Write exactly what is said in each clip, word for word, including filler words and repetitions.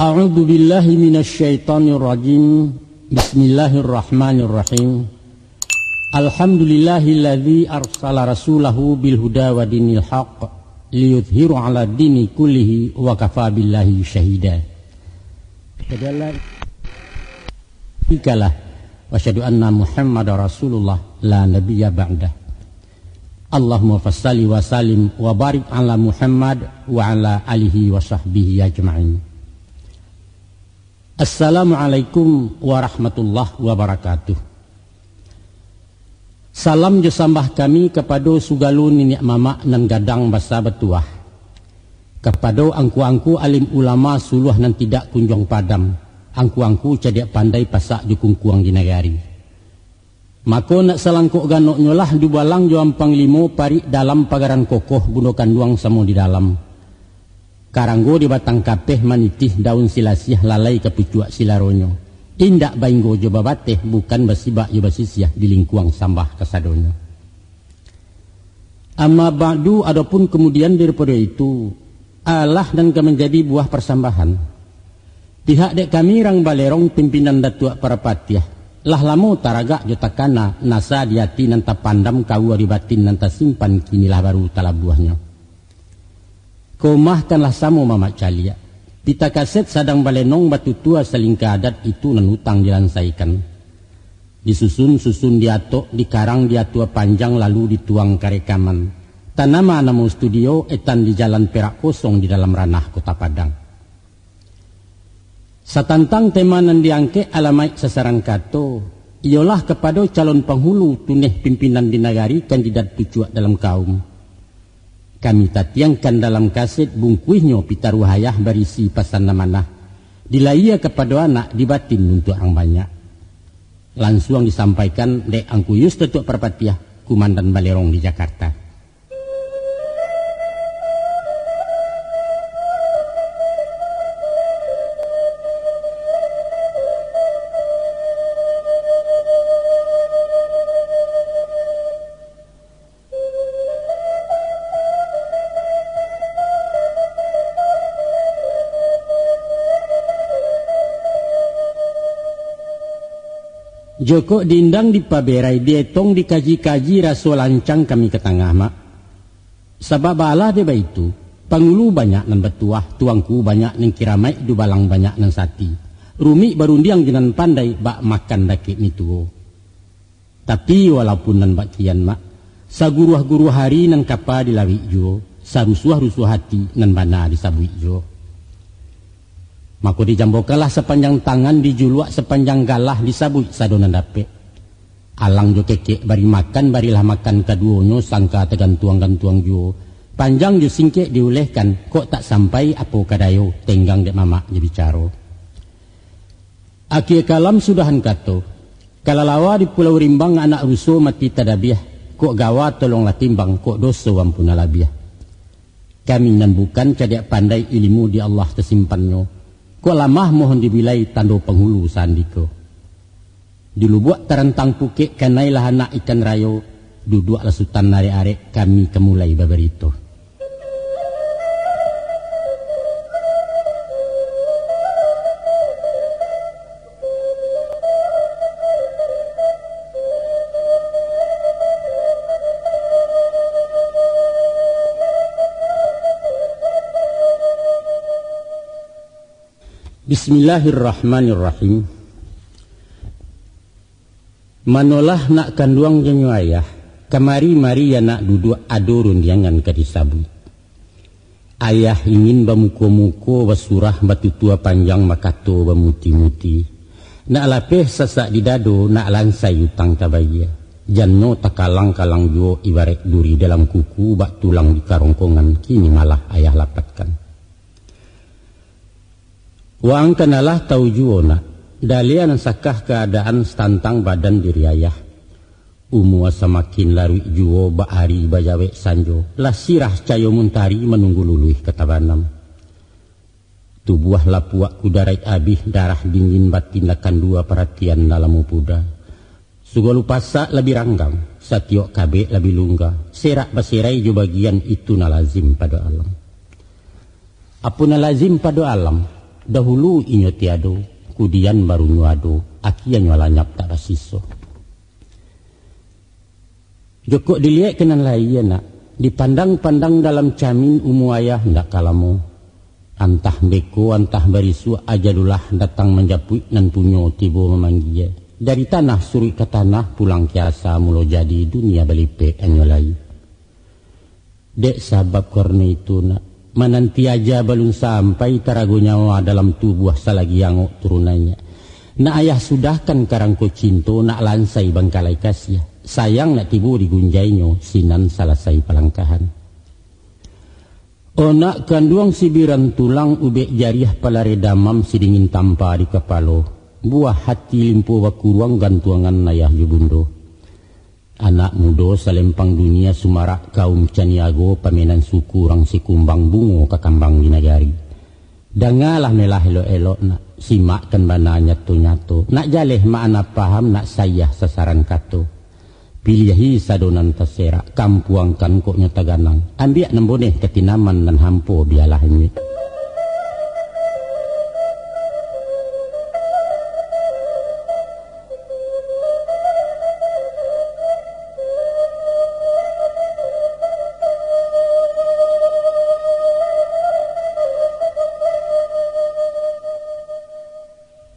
A'udzu billahi minasy syaithanir rajim. Bismillahirrahmanirrahim. Alhamdulillahilladzi arsala rasulahu bil huda wa dinil haq liyudhhiru 'ala dini kullihi wa kafa billahi syahida. Asyhadu an la ilaha illallah wa asyhadu anna Muhammadar Rasulullah la nabiyya ba'dah. Allahumma fassalli wa sallim wa barik ala Muhammad wa ala alihi wa sahbihi ajma'in. Assalamualaikum warahmatullahi wabarakatuh. Salam jo sambah kami kapado sugalo niniak mamak nan gadang basa batuah, kapado angku-angku alim ulama suluah nan tidak kunjuang padam, angku-angku cadiak pandai pasak jo kungkuang di nagari. Mako, nak salangkok ganoknyo lah dubalang jo ampang limo parik dalam pagaran kokoh bundo kanduang samo di dalam. Karanggo di batang kapeh manitih daun silasiah lalai ka pucuak silaronyo. Indak bainggo jo babateh, bukan basibak jo basisiah di lingkuang sambah kasadonyo. Amma ba'du, adopun kamudian daripado itu, alah nan ka manjadi buah parsambahan. Pihak dek kami rang Balerong pimpinan Datuak Parapatiah, lah lamo taragak jo takana nasa di ati nan tapandam kaua di batin nan tasimpan kini lah baru talabuahnyo. Komah kan lah samo mamak caliak. Pita kaset sadang balenong batutua salingka adat itu nan utang dilansaikan. Disusun-susun diatok, dikarang diatua panjang lalu dituang ka rekaman. Tanama namo studio etan di Jalan Perak Kosong di dalam ranah Kota Padang. Satantang tema nan diangkek alamaik sasaran kato, iyolah kapado calon panghulu tuneh pimpinan di nagari kandidat pucuak dalam kaum. Kami tatiangkan dalam kaset bungkuihnyo pitaruah ayah barisi pasan amanah, dilayia kapado anak di batin untuak urang banyak. Lansuang disampaikan dek Angku Yus Datuak Parpatiah, Kumandan Balerong di Jakarta. Jokok diindang dipaberai, dietong dikaji-kaji, raso lancang kami ka tangah, Mak. Sabab baalah dek baitu, pangulu banyak nan batuah, tuangku banyak nan kiramaik, dubalang banyak nan sati. Rumik barundiang jo nan pandai, bak makan dakek mi tuo. Tapi, walaupun nan bak kian, Mak, saguruah-guruah ari nan kapa dilawik juo, sarusuah-rusuah ati nan bana disabuik juo. Mako, dijambokanlah sapanjang tangan, dijuluak sapanjang galah, disabuik sado nan dapek. Alang jo kekek bari makan, barilah makan kaduonyo, sangka tagantuang-gantuang juo. Panjang jo singkek diulehkan, kok tak sampai apo ka dayo, tenggang dek mamak jo bicaro. Akie kalam sudahan kato, kalalawa di Pulau Rimbang anak ruso mati tadabiah, kok gawa tolonglah timbang, kok doso ampunlah labiah. Kami nan bukan cadiak pandai, ilimu di Allah tasimpannyo, kok lamah mohon dibilai, tando panghulu saandiko. Di lubuak tarantang pukek, kanailah anak ikan rayo, duduaklah sutan arek-arek, kami ka mulai babarito. Bismillahirrahmanirrahim. Manolah nak kanduang janyo ayah, kamari-mari anak duduak, ado rundiangan ka disabuik. Ayah ingin bamuko-muko, basurah batutua panjang, bakato bamuti-muti. Nak lapeh sasak di dado, nak lansai utang tabayia. Janyo takalang-kalang juo, ibaraik duri dalam kuku, bak tulang di karongkongan, kini malah ayah lapatkan. Waang kanalah tau juo nak, dalia nan sakah kaadaan satantang badan diri ayah. Umua samakin laruik juo, bak ari bajawek sanjo, lah sirah cayo muntari, manunggu luluih ka tabanam. Tubuah lapuak kudaraik abih, darah dingin batin lah kandua, paratian lah lamo puda. Sagalo pasak lah bi ranggang, satiok kabek lah bi lungga, serak baserai jo bagian, itu nan lazim pado alam. Apo nan lazim pado alam? Dahulu inyo tiado, kudian barunyo ado, akienyo lanyap tak basiso. Jokok diliek ka nan laie nak, dipandang-pandang dalam camin umua ayah ndak ka lamo. Antah beko, antah barisuak, ajalulah datang manjapuik nan punyo tibo mamanggie. Dari tanah suruik ka tanah, pulang ka asa mulo jadi, dunia balipek anyo lai. Dek sabab karano itu nak, mananti aja balun sampai, tarago nyawa dalam tubuah salagi angok turun naiak. Nak ayah sudahkan karangko cinto, nak lansai bangkalai kasiah. Sayang nak tibo digunjainyo, sinan salasai palangkahan. Onak kanduang sibiran tulang, ubek jariah palareh damam, sidingin tampa di kapalo. Buah hati limpo bakuruang, gantuangan ayah jo bundo. Anak mudo salempang dunia, sumarak kaum caniago, pamenan suku urang Sikumbang, bungo kakambang di nagari. Dangalah melah elok-elok nak, simakkan bana nyato-nyato, nak jaleh makna paham, nak saiah sasaran kato. Piliahi sado nan taserak, kampuangkan kok nyo taganang, ambiak nan boneh ka tinaman, nan hampo bialah imbik.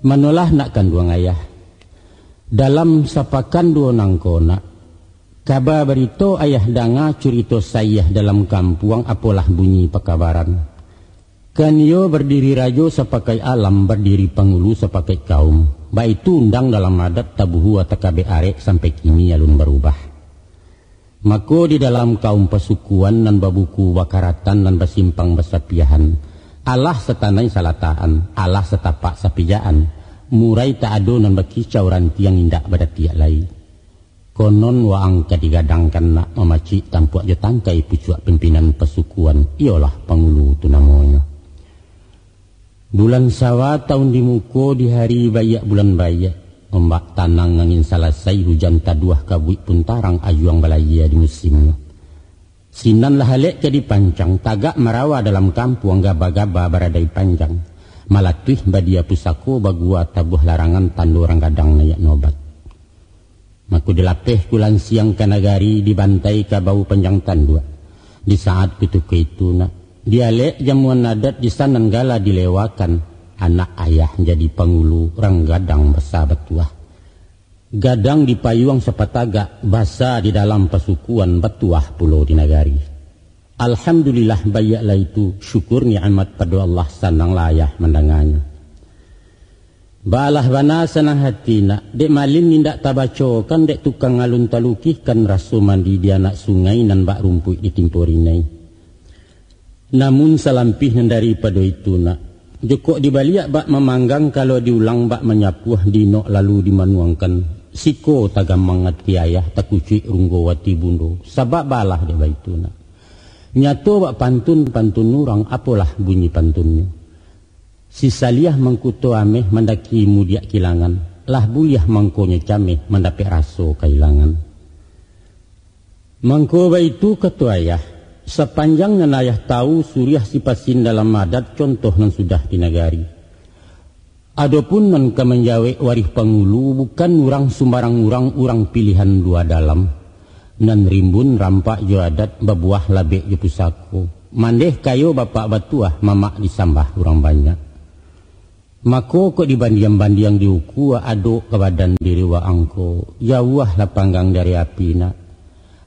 Manolah nak kanduang ayah. Dalam sapakan duo nangko nak, kaba barito ayah danga, curito saiah dalam kampuang, apolah bunyi pakabaran. Kan iyo bardiri rajo sapakaik alam, bardiri pangulu sapakaik kaum. Baitu undang dalam adat, tabuhu atakabek arek, sampai kini alun barubah. Mako di dalam kaum pasukuan, nan babuku bakaratan, nan basimpang basapiahan, alah satanai salatakan, alah satapak sapijaan, murai tak ado nan bakicau, rantiang indak badatiak lai. Konon waang ka digadangkan nak, mamacik tampuak jo tangkai, pucuak pimpinan pasukuan, iyolah pangulu tu namonyo. Bulan Sawa taun di muko, di hari baiak bulan baiak, ombak tanang angin salasai, hujan taduah, kabuik pun tarang, ajuang balayia di musimnyo. Sinan lah alek ka dipancang, tagak marawa dalam kampuang, gaba-gaba baradai panjang, malatuih badia pusako, bagua tabuah larangan, tando urang gadang naiak nobat. Mako dilapeh kulansiang ka nagari, dibantai kabau panjang tanduak. Di saat kutiko itu nak, dialek jamuan adat, di sanan gala dilewakan, anak ayah jadi pangulu, rang gadang basa batuah. Gadang di payuang sapatagak, basa di dalam pasukuan, batuah pulo di nagari. Alhamdulillah, baiaklah itu, syukur nikmat pado Allah, sananglah ayah mandanganyo. Baalah bana sanang hati nak, dek malin indak tabacokan, dek tukang alun talukihkan, raso mandi di anak sungai, nan bak rumpuik ditimpo rinai. Namun salampih nan daripado itu nak, jokok dibaliak bak mamanggang, kalau diulang bak manyapuah, diinok lalu dimanuangkan, siko tagamang ati ayah, takucuik runggo ati bundo, sabab baalah dek baitu nak. Nyato bak pantun, pantun urang, apolah bunyi pantunnyo. Si Saliah mangkuto ameh, mandaki mudiak kilangan, lah buliah mangkonyo cameh, mandapek raso kailangan. Mangko baitu kato ayah, sapanjang nan ayah tau, suriah sipasin dalam adat, contoh nan sudah di nagari. Adopun nan ka manjawek warih pangulu, bukan urang sumbarang urang, urang pilihan lua dalam, nan rimbun rampak jo adat, babuah labek jo pusako, mandeh kayo bapak batuah, mamak disambah urang banyak. Mako kok dibandiang-bandiang, diukua adok ka badan diri waang ko, jauahlah panggang dari api nak.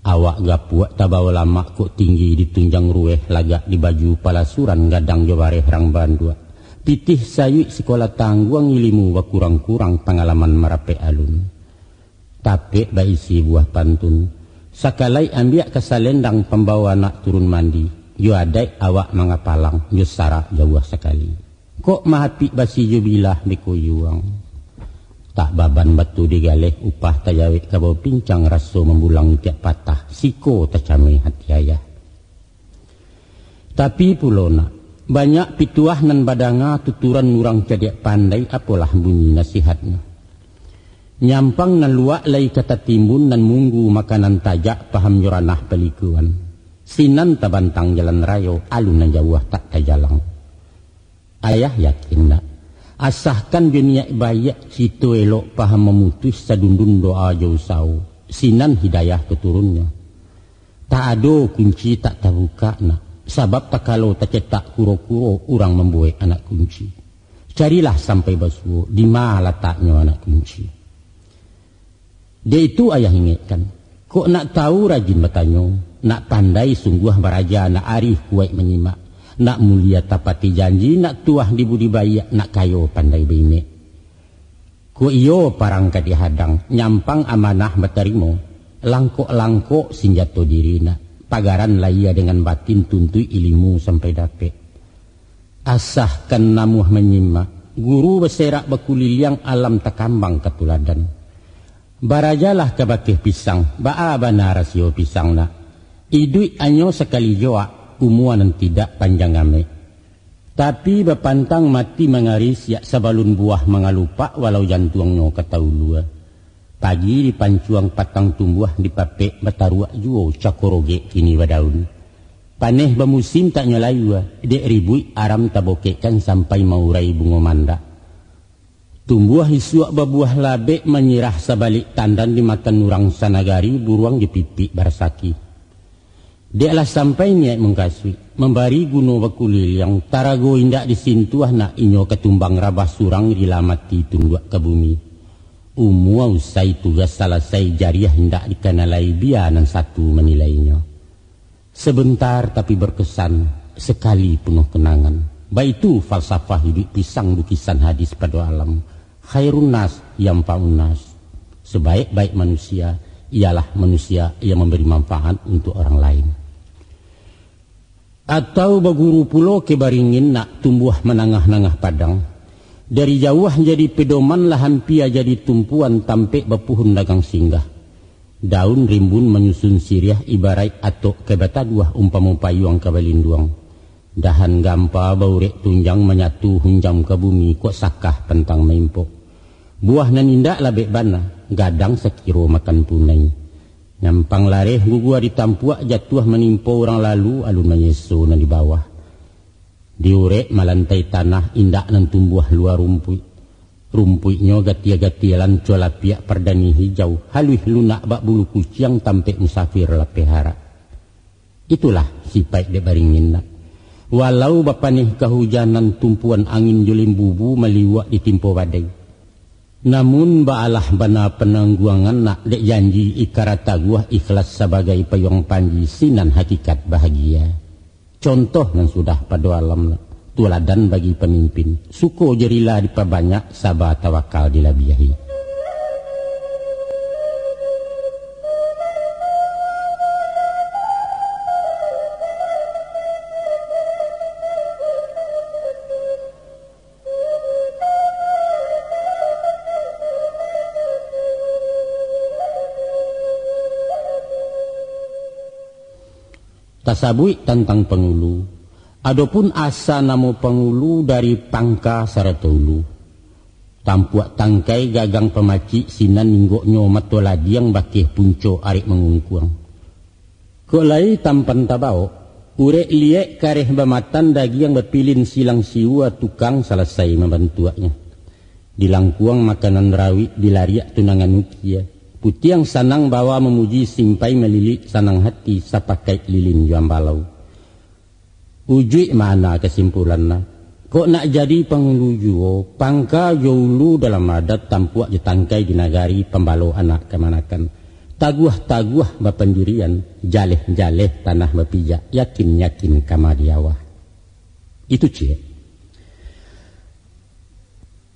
Awak gapuak tabao lamak, kok tinggi ditunjang rueh, lagak di baju palasuran, gadang jo bareh rang banduak. Pitih sayuik sikolah tangguang, ilimu bakurang-kurang, pangalaman marapek alun. Tapek baisi buah pantun. Sakalaik ambiak ka salendang, pambao anak turun mandi, jo adaik awak mangapalang, jo sarak jauah sakali. Kok mahapik basi jo bilah dikuyuang. Tak baban batu digaleh, upah tajawek kabau pincang, raso mambulang itiak patah, siko tacameh hati ayah. Tapi pulo nak, banyak pituah nan badanga, tuturan urang cadiak pandai, apolah bunyi nasihatnyo. Nyampang nan luak lai ka tatimbun, nan munggu makanan tajak, paham jo ranah palikuan. Sinan tabantang jalan rayo, alun nan jauah tak tajalang. Ayah yakin nak, asahkan jo niaik baiak, cito elok paham mamutuih, sadundun doa jo usawo, sinan hidayah ka turunnyo. Tak ado kunci tak tabukak nak, sabab takalo tacetak kuro-kuro urang mambuwek anak kunci. Carilah sampai basuo, dima lataknyo anak kunci. Dek itu ayah ingekkan, kok nak tawu rajin batanyo, nak pandai sungguah baraja, nak arih kuwaik manyimak, nak mulia tapati janji, nak tuah di budi baiak, nak kayo pandai baimek. Kok iyo parang ka dihadang, nyampang amanah batarimo, langkok-langkok sinjato diri nak, pagaran lahia dengan batin tuntuik ilimu sampai dapek. Asahkan namuah manyimak, guru baserak bakuliliang, alam takambang ka tuladan. Barajalah ka bakeh pisang, baa bana rasio pisang nak. Iduik anyo sakali joak, umua nan tidak panjang amek. Tapi bapantang mati mangarisiak, sabalun buah mangalupak, walau jantuangnyo ka taulua. Pagi dipancuang patang tumbuah, dipapek bataruak juo, cako rogek kini badaun. Paneh bamusim tak nyo layua, dek ribuik aram tabokekkan, sampai maurai bungo mandak. Tumbuah isuak babuah labek, manyirah sabalik tandan, dimakan urang sanagari, buruang jo pipik barasaki. Dek lah sampai niaik mangkasuik, mambari guno bakuliliang, tarago indak disintuah nak, inyo katumbang rabah surang, rila mati tunduak ka bumi. Umua usai tugas salasai, jariah indak dikanalai, bia nan satu manilainyo. Sebentar tapi berkesan, sekali penuh kenangan. Baitu falsafah iduik pisang, lukisan hadis pado alam. Khairun nas yanfa'un nas. Sebaik-baik manusia ialah manusia yang memberi manfaat untuk orang lain. Atau baguru pulo ka baringin nak, tumbuah manangah-nangah padang. Dari jauah jadi pedoman, lah ampia jadi tumpuan, tampek bapuhun dagang singgah. Daun rimbun manyusun siriah, ibaraik atok ka bataduah, umpamo payuang ka balinduang. Dahan gampa baurek tunjang, manyatu hunjam ka bumi, kok sakah pantang maimpok. Buah nan indak labek bana, gadang sakiro makan punai. Nyampang lareh gugua ditampuak, jatuah manimpo urang lalu, alun manyeso nan di bawah. Diurek malantai tanah, indak nan tumbuah lua rumpuik. Rumpuiknyo gatia-gatia, lanco lapiak pardani hijau, haluih lunak bak bulu kuciang, tampek musafir lapeh arak. Itulah sipaik dek baringin nak. Walau bapaneh kahujanan, tumpuan angin jo limbubu, maliwak ditimpo badai. Namun baalah bana panangguangan nak, dek janji ikara taguah, ikhlas sabagai payuang panji, sinan hakikat bahagia. Contoh nan sudah pado alam nak, tuladan bagi pamimpin, suko jo rila dipabanyak, saba tawakal dilabiahi. Tasabuik tantang pangulu. Adopun asa namo pangulu dari pangka sarato ulu. Tampuak tangkai gagang pamacik, sinan inggoknyo mato ladiang, bakeh punco arek mangungkuang. Kok lai tampan tabawok, urek liek kareh bamatan, dagiang bapilin silang siua, tukang salasai mambantuaknyo. Dilangkuang makanan rawik, dilariak tunangan ukia. Putiang sanang bawa mamuji, simpai malilik sanang hati, sapakaik lilin jo ambalau. Ujuik makna kasimpulanna, kok nak jadi pangulu juo, pangka jo ulu dalam adat, tampuak jo tangkai di nagari, pambalo anak kamanakan. Taguah-taguah bapandirian, jaleh-jaleh tanah bapijak, yakin-yakin kama di awah. Itu ciek.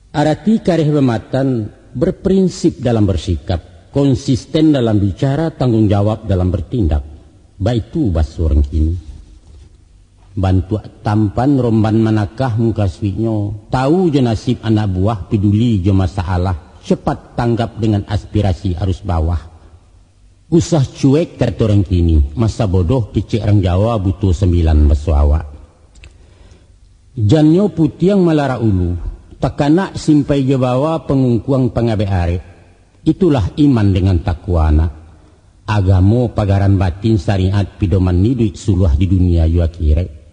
Arati kareh bamatan, berprinsip dalam bersikap, konsisten dalam bicara, tanggung jawab dalam bertindak. Baitu baso urang kini. Bantuak tampan romban manakah mukasuiknyo, tawu jo nasib anak buah, peduli jo masalah, cepat tanggap dengan aspirasi arus bawah. Usah cuek, kato urang kini, masa bodoh kecek urang Jawa, buto sambilan baso awak. Jannyo putiang malarak ulu, takanak simpai jo bawa, pangungkuang pangabek arek. Itulah iman dengan takwa nak. Agamo pagaran batin, syariat pidoman iduik, suluah di dunia jo akhirat.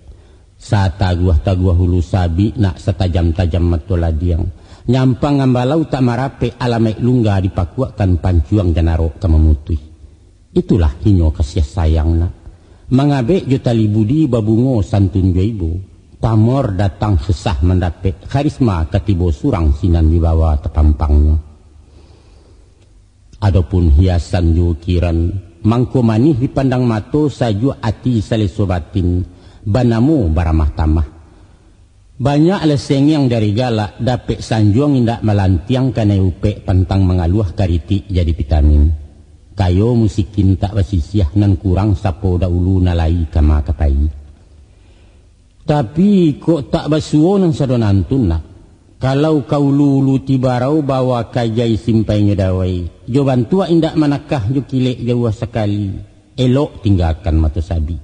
Sataguah-taguah ulu sabik nak satajam-tajam mato ladiang. Nyampang ambalau tak marapek alamaik lungga dipakuakkan pancuang janarok ka mamutuih. Itulah inyo kasiah sayang nak. Mangabek jo tali budi babungo santun jo ibo. Pamor datang susah mandapek, karisma ka tibo surang sinan wibawa tapampangnyo. Adopun hiasan jo ukiran, mangko manih dipandang mato, sajuak ati saleso batin, banamo baramah tamah. Banyak lah sengiang dari galak, dapek sanjuang indak malantiang kanai upek pantang mangaluah karitik jadi vitamin. Kayo musikin tak basisiah nan kurang sapo dahulu nalai kama kapai. Tapi kok tak basuo nan sado nantun nak. Kalau ka ulu-ulu tibarau bawa kajai simpainyo dawai, jo bantuak indak manakah jo kilek jauah sakali, elok tinggakan mato sabik.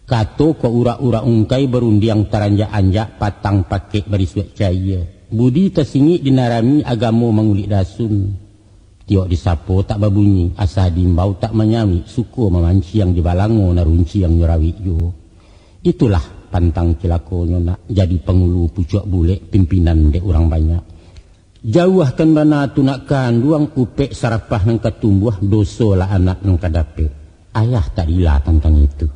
Kato kok urak-urak ungkai barundiang taranjak-anjak patang pakek barisuak cayia. Budi tasingik dinarami agamo mangulik dasun. Tiok disapo tak babunyi, asa diimbau tak manyawik, suko mamanciang di balango nan runciang nyo rawik juo. Itulah pantang cilakonyo nak jadi pangulu pucuak bulek pimpinan dek urang banyak. Jauahkan bana tu nak kanduang upek sarapah nan ka tumbuah, doso lah anak nan ka dapek. Ayah tak rila tantang itu.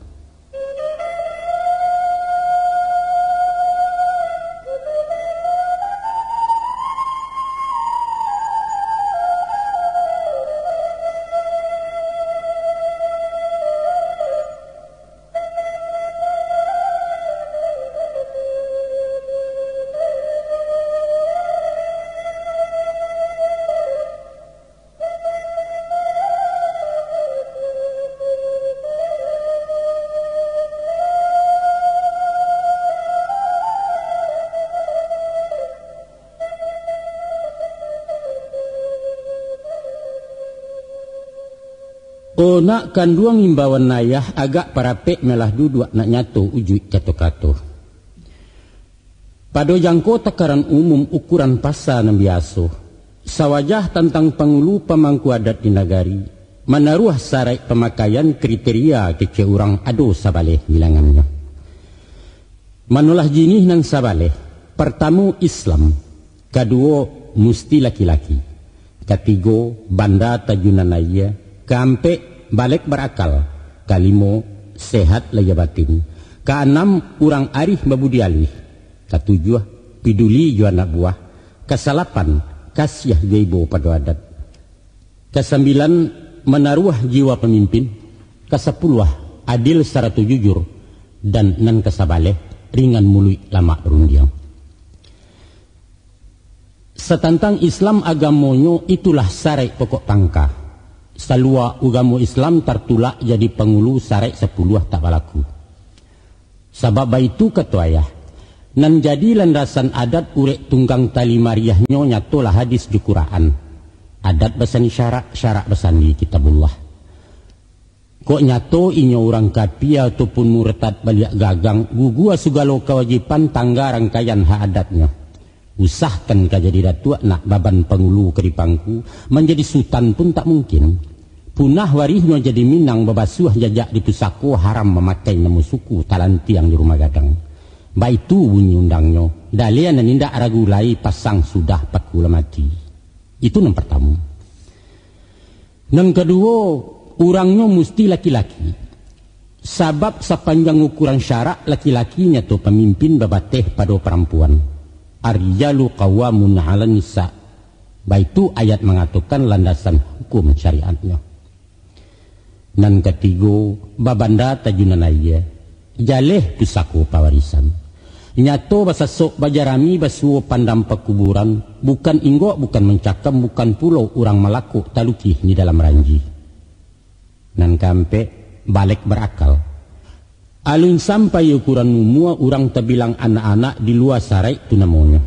O nak kanduang, imbauan ayah agak parapek malah duduak nak nyato ujuik kato-kato. Pado jangko takaran umum ukuran pasa nan biaso, sawajah tantang pangulu pamangku adat di nagari, manaruah saraik pamakaian kriteria kecek urang ado sabaleh bilangannyo. Manolah jinih nan sabaleh, partamo Islam, kaduo musti laki-laki, katigo banda tajunan aia, kaampek balek barakal, kalimo sehat lahia batin, kaanam urang arih babudi alih, katujuah piduli jo anak buah, kasalapan kasiah jo ibo pado adat. Kasambilan, manaruah jiwa pamimpin. Kasapuluah, adil sarato jujur. Dan nan kasabaleh, ringan muluik lamak barundiang. Satantang Islam agamonyo, itulah saraik pokok pangka. Salua ugamo Islam tartulak jadi pangulu saraik sapuluah tak balaku. Sabab baitu kato ayah, nan jadi landasan adat urek tunggang tali mariahnyo nyatolah hadis jo Quraan. Adat basandi syarak, syarak basandi Kitabullah. Kok nyato inyo urang kapia ataupun murtad baliak gagang, gugua sugalo kawajiban tangga rangkaian hak adatnyo. Usahkan ka jadi datuak nak baban pangulu ka dipangku, manjadi sutan pun tak mungkin. Punah warihnyo jadi Minang babasuah jajak di pusako, haram mamakai namo suku talantiang di rumah gadang. Baitu bunyi undangnyo, dalia nan indak ragu lai, pasang sudah paku lah mati. Itu nan partamo. Nan kaduo, urangnyo musti laki-laki. Sabab sapanjang ukuran syarak, laki-laki nyato pamimpin babateh pado parampuan. Ar-rijalu qawwamuna 'alan nisa. Baitu ayat mangatokan landasan hukum syariatnyo. Nan katigo, babanda tajunan aia. Jaleh pusako pawarisan. Nyato basasok bajarami basuo pandam pakuburan, bukan inggok, bukan mancakam, bukan pulo urang malakok talukih di dalam ranji. Nan kaampek, balek barakal. Alun sampai ukuran umua urang tabilang anak-anak di lua saraik tu namonyo.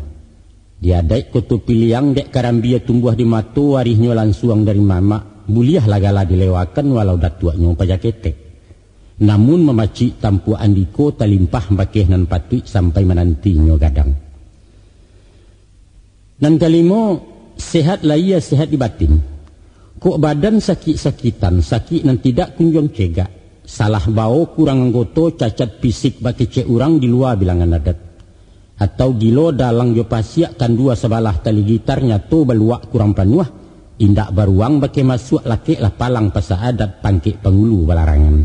Di adaik Koto Piliang dek karambia tumbuah di mato, warihnyo lansuang dari mamak, buliahlah gala dilewakan walau datuaknyo paja ketek. Namun mamacik tampuak andiko talimpah bakeh nan patuik sampai manantinyo gadang. Nan kalimo, sehat lahia, sehat di batin. Kok badan sakik-sakitan, sakik nan tidak kunjuang cegak, Salah bao kurang anggoto, cacat fisik bakecek urang di lua bilangan adat. Atau gilo dalang jo pasiak, kandua sabalah tali gitar nyato baluak kurang panuah, indak baruang bakeh masuak, lakeklah palang pasa adat, pangkek pangulu balarangan.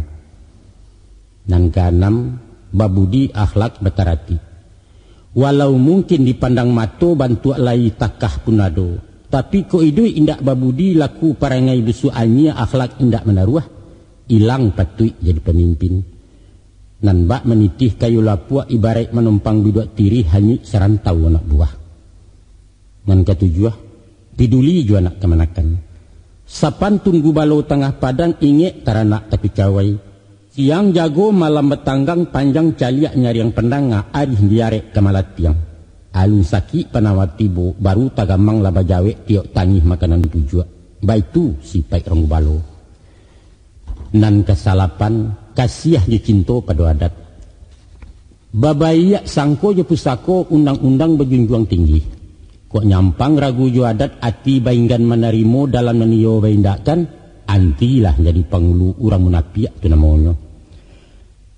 Nan kaanam, babudi akhlak batarati. Walau mungkin dipandang mato bantuak lai takah pun ado, tapi kok iduik indak babudi, laku parangai busuak anyia, akhlak indak manaruah, ilang patuik jadi pamimpin. Nan bak manitih kayu lapuak, ibaraik manumpang biduak tirih, hanyuik sarantau anak buah. Nan katujuah, piduli jo anak kamanakan. Sapantun gubalo tangah padang, ingek taranak takucawai. Siang jago, malam batanggang, panjang caliak nyariang pandanga, arih diarek ka malatiang. Alun sakik panawa tibo, baru tagamang lah bajawek, tiok tangih makanan pujuak. Baitu sipaik rang gubalo. Nan kasalapan, kasiah jo cinto pado adat. Babaiak sangko jo pusako, undang-undang bajunjuang tinggi. Kok nyampang ragu jo adat, ati bainggan manarimo, dalam nan iyo baindakkan, antilah jadi pangulu, urang munapiak tu namonyo.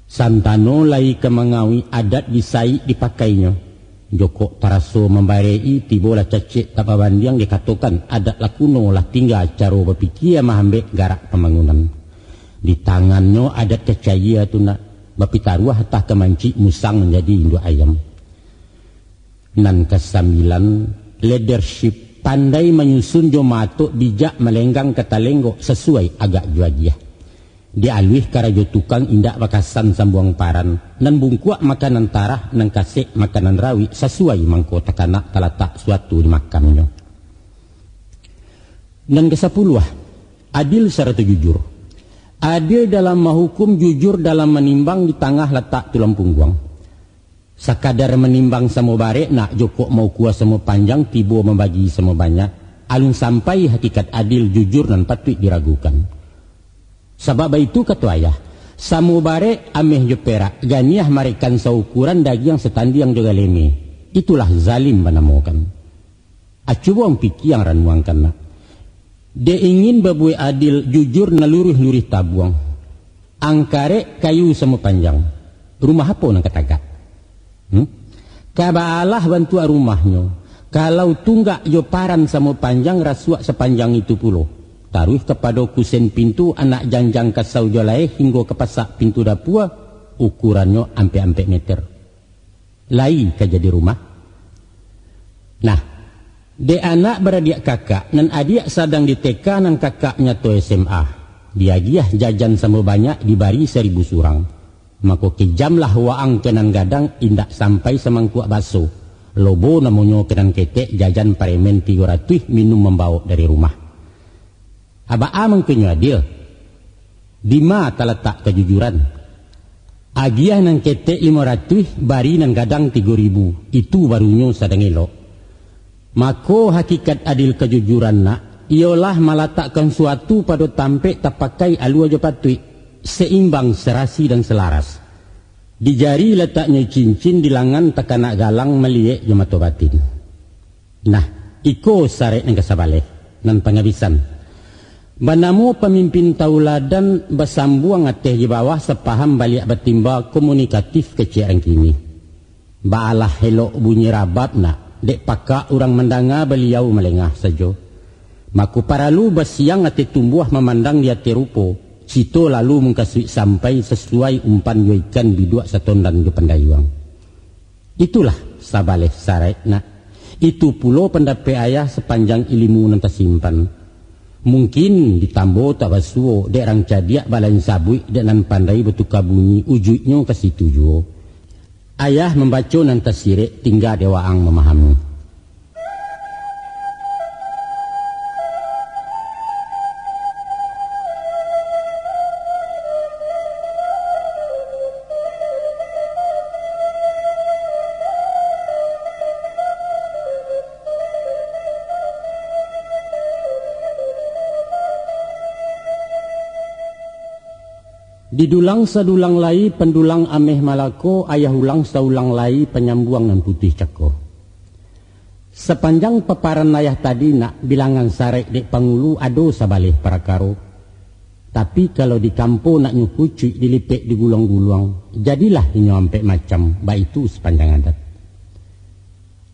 Santano lai ka mangawik, adat disaik dipakainyo. Jokok taraso mambarek-i, tibolah cacek tak babandiang, dikatokan adat lah kuno, lah tingga caro bapikia, mahambek garak pambangunan. Di tangannyo adat ka cayia tu nak, bapitaruah atah ka mancik, musang manjadi induak ayam. Nan kasambilan, leadership, pandai manyusun jo maatok, bijak malenggang ka talenggok, sasuai agak jo agiah. Dialuih karajo tukang, indak bakasan sambuang paran, nan bungkuak makanan tarah, nan kasek makanan rawik, sasuai mangko takanak, talatak suatu di makamnyo. Nan kasapuluah, adil sarato jujur. Adil dalam mahukum, jujur dalam manimbang, di tangah latak tulang pungguang. Sakadar manimbang samo barek nak, jokok maukua samo panjang, tibo mambagi samo banyak, alun sampai hakikat adil jujur nan patuik diragukan. Sabab baitu kato ayah, samo barek ameh jo perak, ganiah marekan saukuran, dagiang satandiang jo galeme. Itulah zalim banamokan. A, cubo ang pikia, ang ranuangkan nak. Dek ingin babuek adil, jujur, nan luruih-luruih tabuang. Ang karek kayu samo panjang, rumah apo nan ka tagak? Hmm? Ka baalah bantuak rumahnyo, kalau tunggak jo paran samo panjang, rasuak sapanjang itu pulo. Taruih kapado kusen pintu, anak janjang kasau jo laeh, hinggo ka pasak pintu dapua, ukurannyo ampek-ampek meter. Lai ka jadi rumah. Nah, dek anak baradiak kakak, nan adiak sadang di T K, nan kakak nyato S M A, diagiah jajan samo banyak, dibari saribu surang. Mako, kijamlah waang ka nan gadang, indak sampai samangkuak baso. Lobo namonyo ka nan ketek, jajan paremen tigo ratuih, minum mambawok dari rumah. Baa mangkonyo adil? Dima talatak kajujuran? Agiah nan ketek limo ratuih, bari nan gadang tigo ribu, itu barunyo sadang elok. Mako, hakikat adil kajujuran nak, iyolah malatakkan suatu pado tampek, tapakai alua jo patuik, seimbang, serasi, dan selaras. Di jari lataknyo cincin, di langan takanak galang, maliek jo mato batin. Nah, iko sarek nan kasabaleh, nan pangabisan. Banamo pamimpin tauladan, basambuang ateh jo bawah, sapaham baliak batimba, komunikatif kecek rang kini. Baalah elok bunyi rabab nak, dek pakak urang mandanga, baliau malengah sajo. Mako paralu basiang ateh tumbuah, mamandang di ateh rupo, cito lalu mungkasuik sampai, sasuai umpan jo ikan, biduak satondan jo pandayuang. Itulah sabaleh sarek nak. Itu pulo pandapek ayah, sapanjang ilimu nan tasimpan. Mungkin ditambo tak basuo, dek rang cadiak balain sabuik, dek nan pandai batuka bunyi, ujuiknyo ka situ juo. Ayah mambaco nan tasirek, tingga dek waang mamahami. Didulang sadulang lai pandulang ameh Malako, ayah ulang saulang lai panyambuang nan putuih cako. Sapanjang paparan ayah tadi nak, bilangan sarek dek pangulu ado sabaleh parakaro. Tapi kalau di kampo nak nyo kucuik dilipek diguluang-guluang, jadilah inyo ampek macam, baitu sapanjang adat.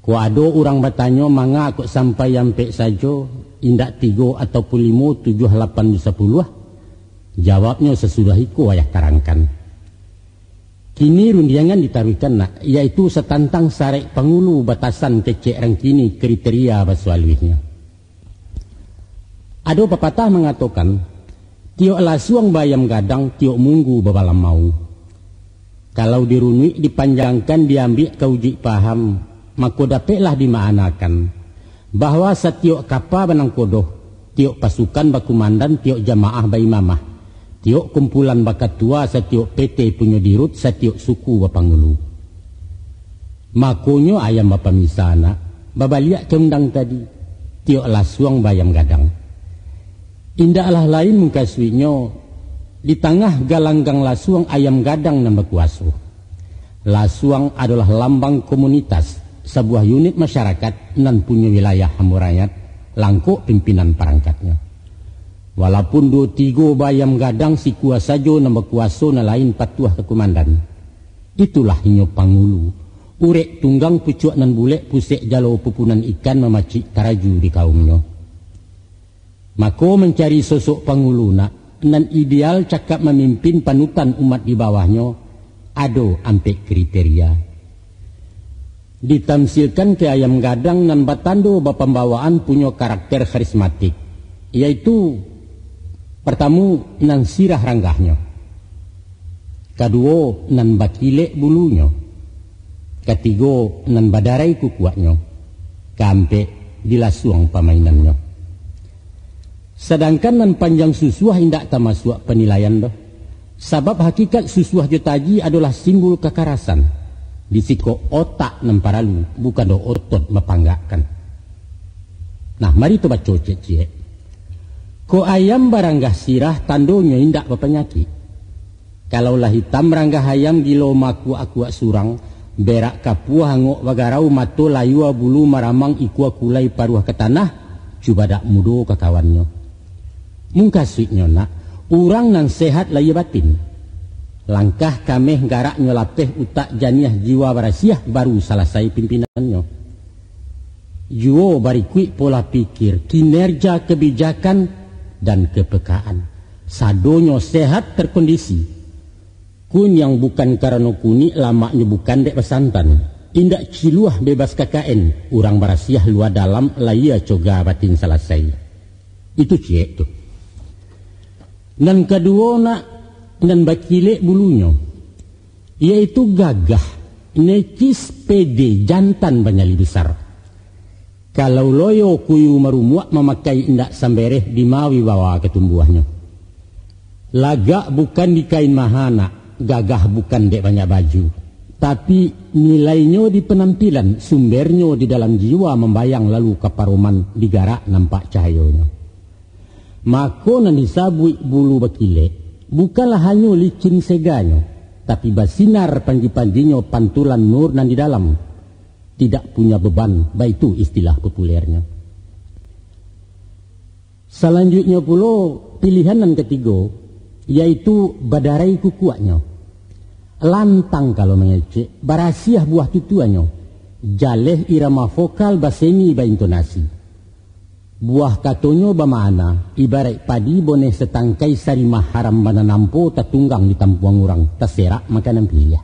Kok ado urang batanyo manga kok sampai ampek sajo, indak tigo ataupun limo, tujuah, lapan, jo sapuluah, jawabnyo sasudah iko ayah tarangkan. Kini rundiangan ditaruihkan nak, yaitu satantang sarek pangulu batasan kecek rang kini kriteria baso aluihnyo. Ado papatah mangatokan, tiok lasuang baayam gadang, tiok munggu babalamau. Kalau dirunuik dipanjangkan diambiak ka ujuik paham, mako dapeklah dimaanakan, bahwa satiok kapa banangkodoh, tiok pasukan bakumandan, tiok jamaah baimamah, tiok kumpulan bakatua, satiok P T punyo dirut, satiok suku bapangulu. Makonyo ayam bapamisa nak, babaliak ka undang tadi, tiok lasuang baayam gadang. Indaklah lain mukasuiknyo, di tangah galanggang lasuang ayam gadang nan bakuaso. Lasuang adolah lambang komunitas, sabuah unit masyarakat nan punyo wilayah hambo rakyat, langkok pimpinan parangkatnyo. Walaupun duo tigo baayam gadang, sikua sajo nan bakuaso, nan lain patuah ka kumandan. Itulah inyo pangulu, urek tunggang pucuak nan bulek, pusek jalo pupunan ikan, mamacik taraju di kaumnyo. Mako mancari sosok pangulu nak, nan ideal cakap mamimpin panutan umat di bawahnyo, ado ampek kriteria. Ditamsilkan ka ayam gadang nan batando bapambawaan punyo karakter karismatik, yaitu, partamo, nan sirah ranggahnyo, kaduo, nan bakilek bulunyo, katigo, nan badarai kukuaknyo, kaampek, dilasuang pamainannyo. Sadangkan nan panjang susuah indak tamasuak panilaian doh. Sabab hakikat susuah jo taji adolah simbol kakarasan. Di siko otak nan paralu, bukan doh otot mapanggakkan. Nah, mari tu baco ciek-ciek. Kok ayam baranggah sirah, tandonyo indak bapanyakik. Kalau lah itam ranggah ayam, gilo makuak-akuak surang, berak kapuah angok bagarau, mato layua bulu maramang, ikua kulai paruah ka tanah, cubadak mudo ka kawannyo. Mukasuiknyo nak, urang nan sehat lahia batin. Langkah kameh garaknyo lapeh, utak janiah jiwa barasiah, baru salasai pimpinannyo. Juo barikuik pola pikir, kinerja, kebijakan, dan kepekaan. Sadonyo sehat terkondisi. Kuniang bukan karano kunik, lamaknyo bukan dek basantan. Indak ciluah bebas K K N, urang barasiah lua dalam, lahia coga batin salasai. Itu ciek tu. Nan kaduo nak, nan bakilek bulunyo, yaitu gagah, necis, pede, jantan, banyali besar. Kalau loyo kuyu marumuak, mamakai indak sambereh, di ma wibawa ka tumbuahnyo. Lagak bukan di kain maha nak, gagah bukan dek banyak baju, tapi nilainyo di panampilan, sumbernyo di dalam jiwa, mambayang lalu ka paroman, di garak nampak cahayonyo. Mako nan disabuik bulu bakilek, bukanlah hanyo licin seganyo, tapi basinar panji-panjinyo, pantulan nur nan di dalam. Tidak punya beban, baitu istilah populernyo. Salanjuiknyo pulo, pilihan nan katigo, yaitu badarai kukuaknyo. Lantang kalau mangecek, barasiah buah tutuannyo, jaleh irama vokal, baseni baintonasi. Buah katonyo bamakna, ibaraik padi boneh satangkai, sarimah haram bana nampo, tatunggang di tampuang urang, taserak makanan piliah.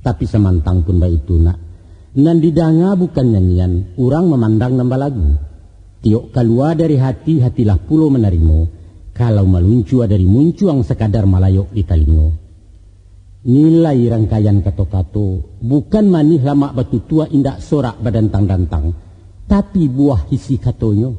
Tapi samantang pun baitu nak, nan didanga bukan nyanyian, urang mamandang nan balagu. Tiok kalua dari hati, hatilah pulo manarimo, kalau maluncua dari muncuang, sakadar malayok di talingo. Nilai rangkaian kato-kato, bukan manih lamak batutua, indak sorak badantang-dantang, tapi buah isi katonyo.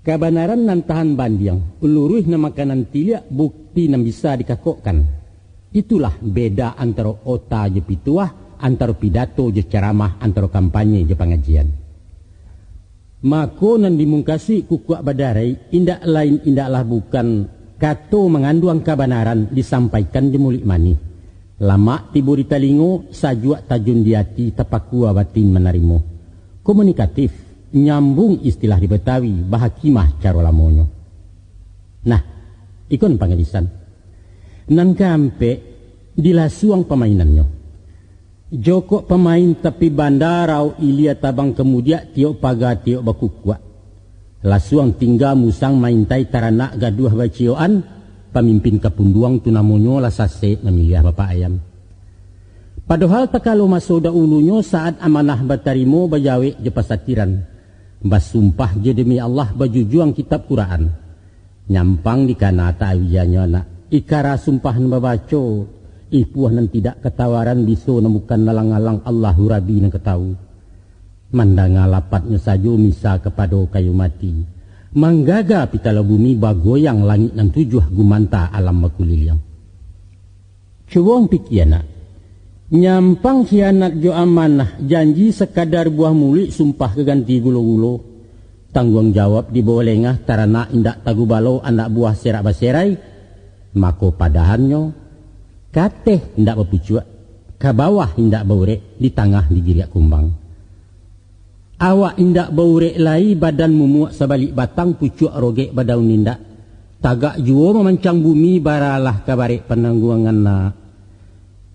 Kabanaran nan tahan bandiang, luruih nan makanan tiliak, bukti nan bisa dikakokkan. Itulah beda antaro ota jo pituah, antaro pidato jo caramah, antaro kampanye jo pangajian. Mako, nan dimungkasuik kukuak badarai, indak lain, indaklah bukan, kato manganduang kabanaran disampaikan jo muluik manih. Lamak tibo di talingo, sajuak tajun di ati, tapakua batin manarimo. Komunikatif, nyambung istilah di Betawi, bahakimah caro lamonyo. Nah, ikon pangalisan. Nan kaampek, dilasuang pamainannyo. Jokok pamain tapi banda, raok ilia tabang kamudiak, tiok paga tiok bakukuak. Lasuang tingga musang maintai taranak gaduah baciyokan, pamimpin kapunduang tu namonyo lah sasek mamiliah bapak ayam. Padohal takalo maso dahulunyo saat amanah batarimo bajawek jo pasatiran, basumpah jo demi Allah bajujuang kitab Quraan. Nyampang dikana ta'awianyo nak, ikara sumpah nan babaco, ipuah nan tidak katawaran biso nan bukan alang-alang Allahu Rabi nan katawu. Mandanga lapatnyo sajo misa kapado kayu mati, manggaga pitalo bumi bagoyang langik nan tujuah gumanta alam bakuliliang. Cubo ang pikia nak, nyampang khianat jo amanah, janji sakadar buah muluik, sumpah ka ganti gulo-gulo, tangguang jawab dibawa lengah, taranak indak tagubalo, anak buah serak baserai, mako padahannyo, kateh indak bapucuak, ka bawah indak baurek, di tangah digiriak kumbang. Awak indak baurek lai, badan mumuak sabalik batang, pucuak rogek badaun indak. Tagak juo mamancang bumi, baralah ka barek panangguangan nak.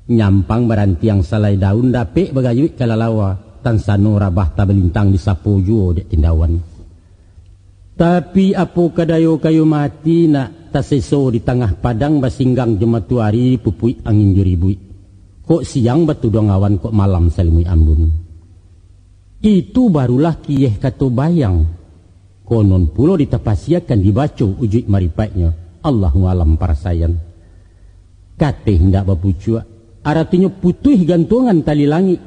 Nyampang barantiang salai daun, dapek bagayuik kalalawa, tansano rabah tabalintang, disapo juo dek tindawan. Tapi apo ka dayo kayu mati nak, taseso di tangah padang, basinggang jo matoari, pupuik angin jo ribuik. Kok siang batuduang awan, kok malam salimuik ambun. Itu barulah kiyeh kato bayang. Konon pulo ditapasiakan, dibaco ujuik maripaiknyo, Allahu alam parasaian. Kateh indak bapucuak, aratinyo putuih gantuangan tali langik.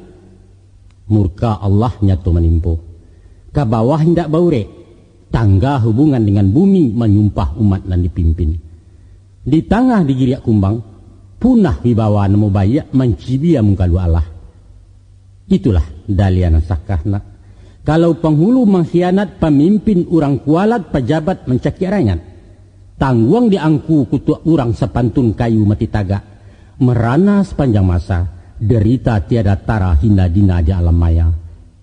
Murka Allah nyato manimpo. Ka bawah indak baurek, tangga hubungan dengan bumi, manyumpah umat nan dipimpin. Di tangah digiriak kumbang, punah wibawa nan mubaiak, mancibia mungkalu Allah. Itulah daliah nan sakah nak. Kalau panghulu mangkhianat, pamimpin urang kualat, pajabat mancakiak rakyat. Tangguang di angku kutuak urang, sapantun kayu mati tagak. Marana sapanjang masa, derita tiada tara, hina dina di alam maya.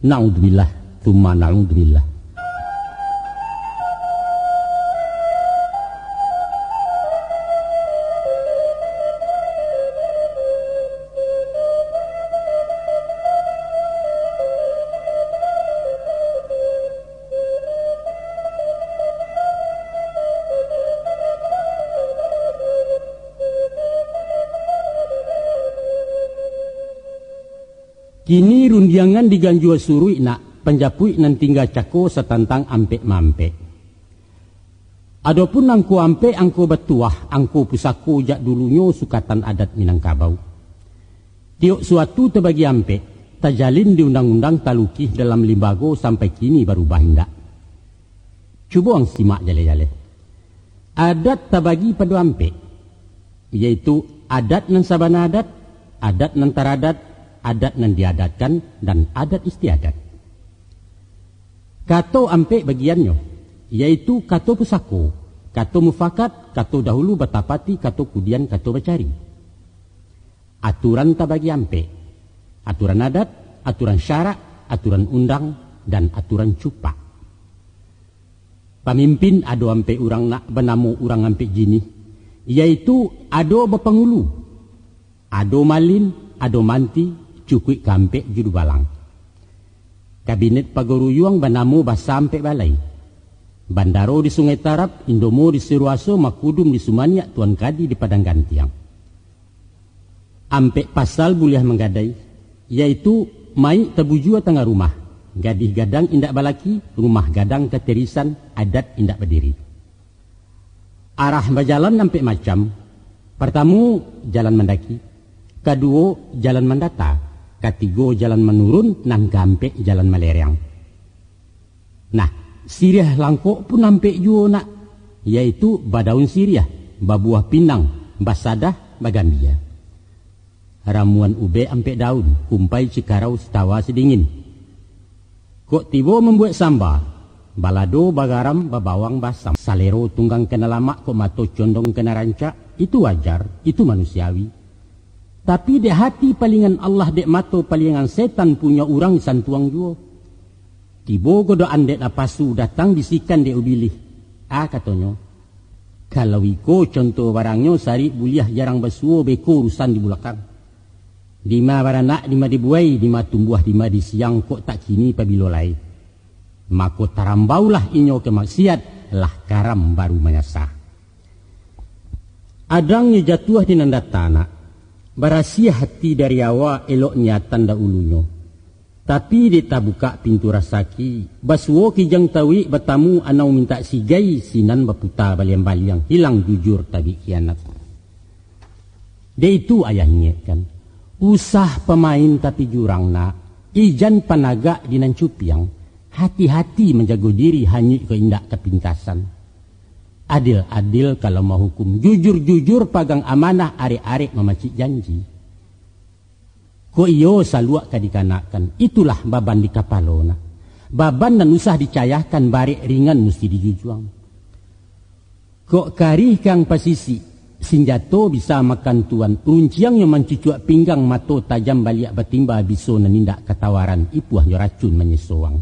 Naudzubillah, tsumma naudzubillah. Kini rundiangan diganjua suruik nak, panjapuik nan tingga cako satantang ampek-maampek. Adopun angko ampek, angko batuah, angko pusako jak dulunyo sukatan adat Minangkabau. Tiok suatu tabagi ampek, tajalin di undang-undang, talukih dalam limbago, sampai kini barubah indak. Cubo ang simak jaleh-jaleh. Adat tabagi pado ampek, yaitu adat nan sabana adat, adat nan taradat, adat nan diadatkan, dan adat istiadat. Kato ampek bagiannyo, yaitu kato pusako, kato mufakat, kato dahulu batapati, kato kudian, kato bacari. Aturan tabagi ampek, aturan adat, aturan syarak, aturan undang, dan aturan cupak. Pamimpin ado ampek urang nak, banamo urang ampek jinih, yaitu ado bapangulu, ado malin, ado manti, cukuik ka ampek judubalang. Kabinet pagoruyuang banamo basa ampek balai. Bandaro di Sungai Tarab, Indomo di Siruaso, Makudum di Sumaniak, Tuan Kadi di Padang Gantiang. Ampek pasal buliah manggadai, yaitu mayik tabujua tangah rumah, gadih gadang indak balaki, rumah gadang katirisan, adat indak badiri. Arah bajalan ampek macam, partamu, jalan mandaki, kaduo, jalan mandata, katigo, jalan manurun, nan kaampek, jalan malereang. Nah, siriah langkok pun ampek juo nak, yaitu badaun siriah, babuah pinang, basadah, bagambia. Ramuan ubek ampek daun, kumpai, cikarau, sitawa, sidingin. Kok tibo mambuek samba, balado, bagaram, babawang, baasam. Salero tunggang kana lamak, kok mato condong kana rancak, itu wajar, itu manusiawi. Tapi dek hati palingan Allah, dek mato palingan setan punyo urang santuang juo. Tibo godok andek napasu, datang bisikan dek Ubilih. Ah, katonyo, kalau iko contoh barangnyo, sarik buliah jarang basuo, beko urusan di bulakang. Dima baranak, dima dibuai, dima tumbuah, dima disiang, kok tak kini pabilo lai. Mako tarambaulah inyo ka maksiat, lah karam baru manyasa. Adangnyo jatuah di nan data, nak. Barasiah hati dari awak, elok niatan dahulunyo. Tapi dek tabukak pintu rasaki, basuo kijang tauik, batamu anau mintak sigai, sinan baputa baliang-baliang, hilang jujur tabik kianat. Dek itu ayah ingekkan, usah pamain tapi jurang, nak, ijan panagak di nan cupiang, hati-hati manjago diri, hanyuik ko indak kapintasan. Adil-adil kalau mahukum, jujur-jujur pagang amanah, arek-arek mamacik janji. Kok iyo saluak ka dikanakkan, itulah baban di kapalo, nak. Baban nan usah dicayahkan, barek ringan musti dijujuang. Kok karih kang pasisik, sinjato bisa makan tuan, runciangnyo mancucuak pinggang, mato tajam baliak batimba, biso nan indak katawaran, ipuahnyo racun manyeso ang.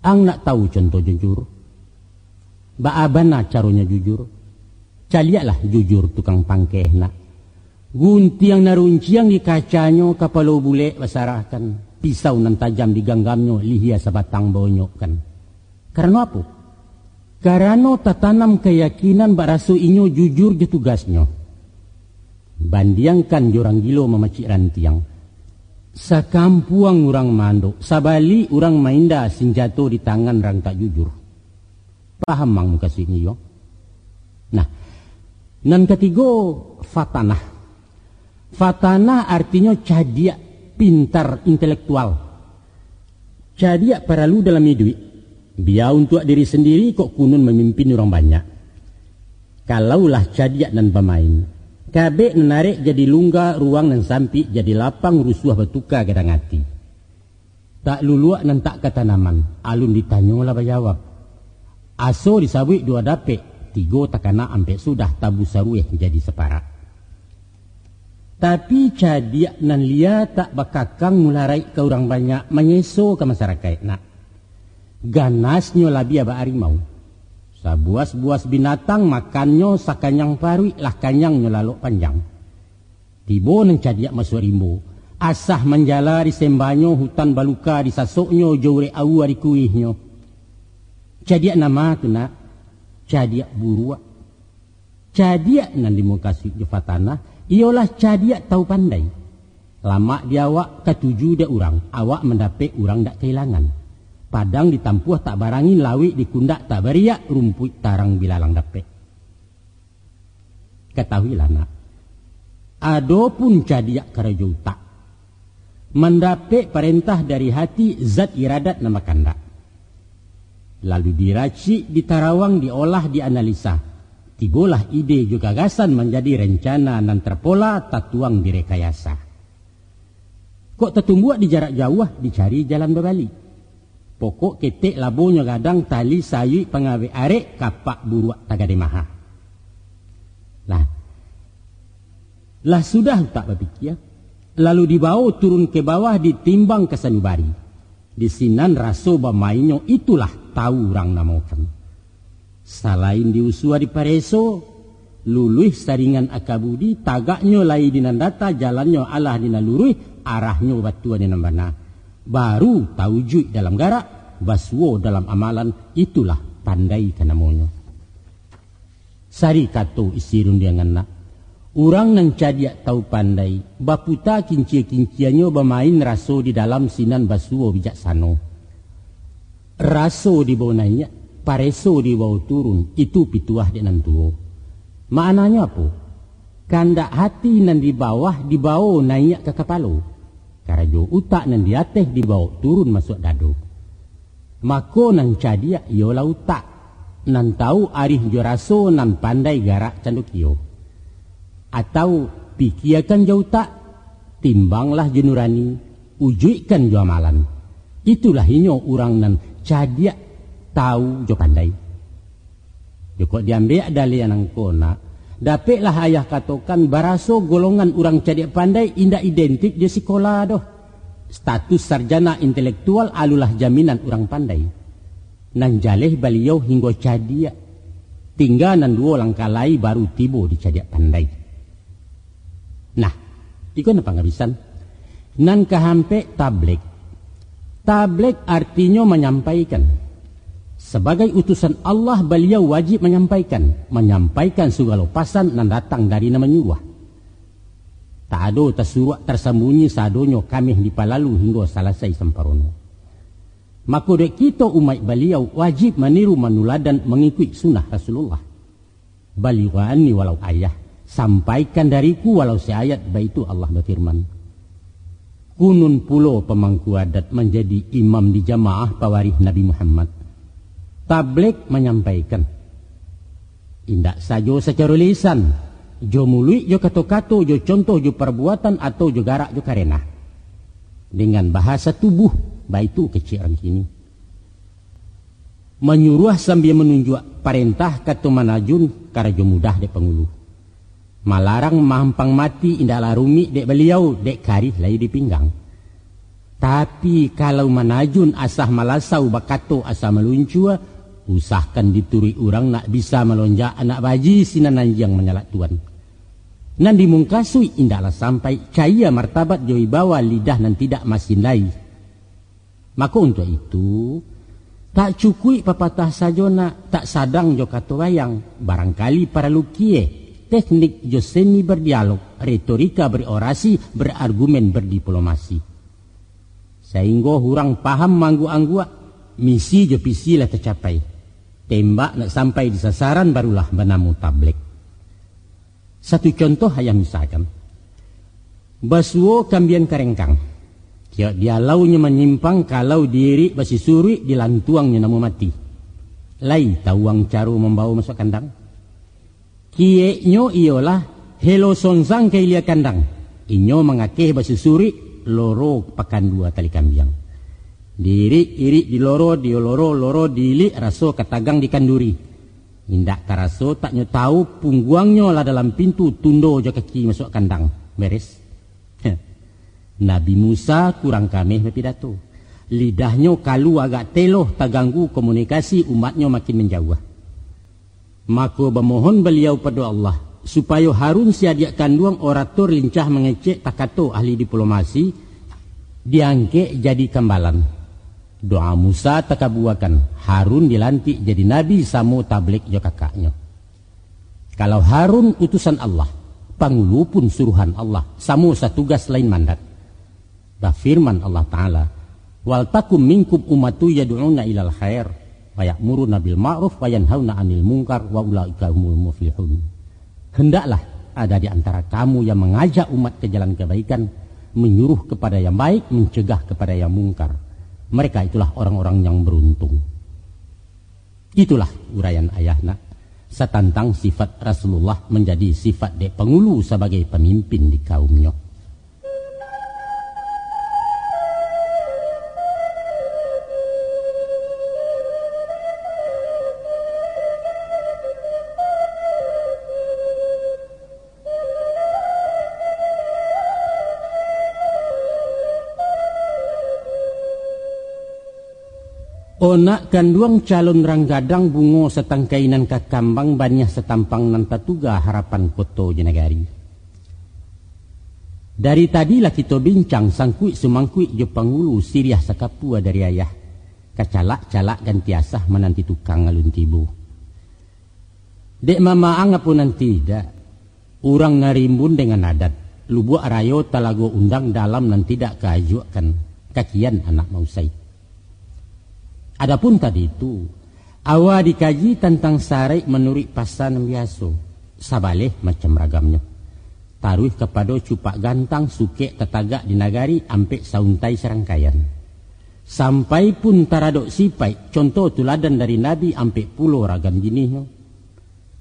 Ang nak tahu contoh jujur? Baa bana caronyo jujur? Caliaklah jujur tukang pangkeh, nak. Guntiang nan runciang di kacanyo, kapalo bulek basarahkan, pisau nan tajam diganggamnyo, lihia sabatang baonyokkan. Karano apo? Karano tatanam kayakinan, bak raso inyo jujur jo tugasnyo. Bandiangkan jo urang gilo mamacik rantiang. Sakampuang urang maandok, sabalik urang mainda, sinjato di tangan rang tak jujur. Paham ang mukasuik nyo? Nah, nan katigo, fatanah. Fatanah artinyo cadiak, pintar, intelektual. Cadiak paralu dalam iduik. Bia untuak diri sandiri, kok kunun mamimpin urang banyak. Kalaulah cadiak nan bamain, kabek nan arek jadi lungga, ruang nan sampik jadi lapang, rusuah batuka gadang ati. Tak luluak nan tak katanaman, alun ditanyo lah bajawab. Aso disabuik duo dapek, tigo takana ampek sudah, tabu sarueh jadi saparak. Tapi cadiak nan lia tak bakakang, mularaik ka urang banyak, manyeso ka masarakaik, nak. Ganasnyo labiah bak arimau. Sabuas-buas binatang makannyo sakanyang paruik, lah kanyangnyo lalok panjang. Tibo nan cadiak masuak rimbo, asah manjala disembanyo, hutan baluka disasoknyo, jo urek aua dikuihnyo. Cadiak nan ma tu, nak? Cadiak buruak. Cadiak nan dimukasuik jo fatanah, iyolah cadiak tahu pandai. Lamak di awak, katuju dek urang, awak mandapek, urang dak kailangan. Padang ditampuah tak barangin, lawik dikundak tak bariak, rumpuik tarang bilalang dapek. Katahuilah, nak, adopun cadiak karajo utak, mandapek parentah dari hati, zat iradat nan bakandak. Lalu diracik, ditarawang, diolah, dianalisa. Tibolah ide jo gagasan, manjadi rencana nan terpola, tatuang di rekayasa. Kok tatumbuak di jarak jauah, dicari jalan babalik. Pokok ketek labonyo gadang, tali sayuik pangawek arek, kapak buruak tagadai maha. Lah, lah sudah utak bapikia, lalu dibawo turun ka bawah, ditimbang ka sanubari. Di sinan raso bamainnyo, itulah tawu urang namokan. Salain diusua dipareso, luluih saringan aka budi, tagaknyo lai di nan data, jalannyo alah di nan luruih, arahnyo batua di nan bana. Baru tawujuik dalam garak, basuo dalam amalan, itulah pandai ka namonyo. Sari kato isi rundiangan, nak. Urang nan cadiak tawu pandai, baputa kincia-kinciannyo, bamain raso di dalam, sinan basuo bijaksano. Raso dibawo naiak, pareso dibawo turun, itu pituah dek nan tuo. Maknanyo apo? Kandak hati nan di bawah dibawo naiak ka kapalo. Karajo utak nan di ateh dibawo turun masuak dado. Mako nan cadiak iyolah utak, nan tawu arih jo raso, nan pandai garak cando kio. Atau pikiakan jo utak, timbanglah jo nurani, ujuikkan jo amalan. Itulah inyo urang nan cadiak, tawu jo pandai. Jokok diambiak daliah nangko, nak, dapeklah ayah katokan, baraso golongan urang cadiak pandai indak identik jo sikola doh. Status sarjana intelektual alulah jaminan urang pandai. Nan jaleh baliau hinggo cadiak. Tingga nan duo langkah lai baru tibo di cadiak pandai. Nah, iko nan pangabisan. Nan kahampek, tablig. Tablig artinyo manyampaikan. Sabagai utusan Allah, baliau wajib manyampaikan, manyampaikan sagalo pasan nan datang dari Nan Manyuruah. Tak ado tasuruak tarsambunyi, sadonyo kameh dipalalu hinggo salasai samparono. Mako, dek kito umaik Baliau wajib maniru manuladan mangikuik sunnah Rasulullah. Balighu anni walau ayah, sampaikan dariku walau seayat, baitu Allah bafirman. Kunun pulo pamangku adat manjadi imam di jamaah pawarih Nabi Muhammad. Tablig manyampaikan. Indak sajo sacaro lisan, jo muluik, jo kato-kato, jo contoh, jo parbuatan, atau jo garak, jo karenah. Dengan bahasa tubuh, baitu kecek urang kini. Manyuruah sambia manunjuak, parentah kato manajun, karajo mudah dek pangulu. Malarang mahampang mati indaklah rumik dek Baliau, dek karih lai di pinggang. Tapi, kalau manajun asah malasau, bakato asah maluncua, usahkan dituruik urang nak bisa malonjak anak baji sinan anjiang manyalak tuan. Nan dimungkasuik indaklah sampai, cayia martabat jo wibawa lidah nan tidak masin lai. Mako untuak itu, tak cukuik papatah sajo nak, tak sadang jo kato bayang, barangkali paralu kieh, teknik jo seni berdialog, retorika berorasi, berargumen berdiplomasi. Sainggo urang paham maangguak-angguak, misi jo visi lah tacapai. Tembak nak sampai di sasaran barulah banamo tablig. Satu contoh ayah misalkan. Basuo kambian karengkang. Tiok di alaunyo manyimpang, kalau diirik basisuruik, dilantuangnyo namo mati. Lai tawuang caro mambawo masuak kandang? Kieknyo iyolah helo sonsang ka ilia kandang. Inyo mangakeh basisuruik, loro pakan dua tali kambiang. Diirik-irik di loro, di loro, loro diilik, raso ka tagang di kanduri. Indak taraso, tak nyo tahu, pungguangnyo lah dalam pintu, tundo jo kaki masuak kandang. Beres. Nabi Musa kurang kameh bapidato. Lidahnyo kalu agak teloh, taganggu komunikasi, umatnyo makin manjauah. Mako, bamohon baliau pado Allah, supayo Harun si adiak kanduang orator, lincah mangecek, takato ahli diplomasi, diangkek jadi kambalan. Doa Musa takabuakan, Harun dilantik jadi nabi samo tablig jo kakaknyo. Kalau Harun utusan Allah, pangulu pun suruhan Allah, samo satugas lain mandat. Bafirman Allah Ta'ala, "Wal takum minkum ummatu yad'una ilal khair, wa ya'muruna bil ma'ruf, wa yanhauna 'anil munkar, wa ulaika humul muflihun." Hendaklah ada di antara kamu yang mengajak umat ke jalan kebaikan, menyuruh kepada yang baik, mencegah kepada yang mungkar. Mereka itulah orang-orang yang beruntung. Itulah uraian ayah nak, satantang sifat Rasulullah manjadi sifat dek pangulu sabagai pamimpin di kaumnyo. Onak kanduang calon rang gadang, bungo satangkai nan ka kambang, baniah satampang nan tatuga, harapan koto jo nagari. Dari tadi lah kito bincang sangkuik sumangkuik jo pangulu siriah sakapua dari ayah, kacalak-calak ganti asah mananti tukang alun tibo. Dek mamaang apo nan tidak, urang nan rimbun dengan adat, lubuak rayo talago undang dalam nan tidak kaajuakkan, kakian anak mausai. Adapun tadi tu, awa dikaji tantang saraik manuruik pasa nan biaso, sabaleh macam ragamnyo. Taruih kapado cupak gantang sukek tatagak di nagari ampek sauntai sarangkaian. Sampai pun taradok sipaik, contoh tuladan dari Nabi ampek pulo ragam jinihnyo.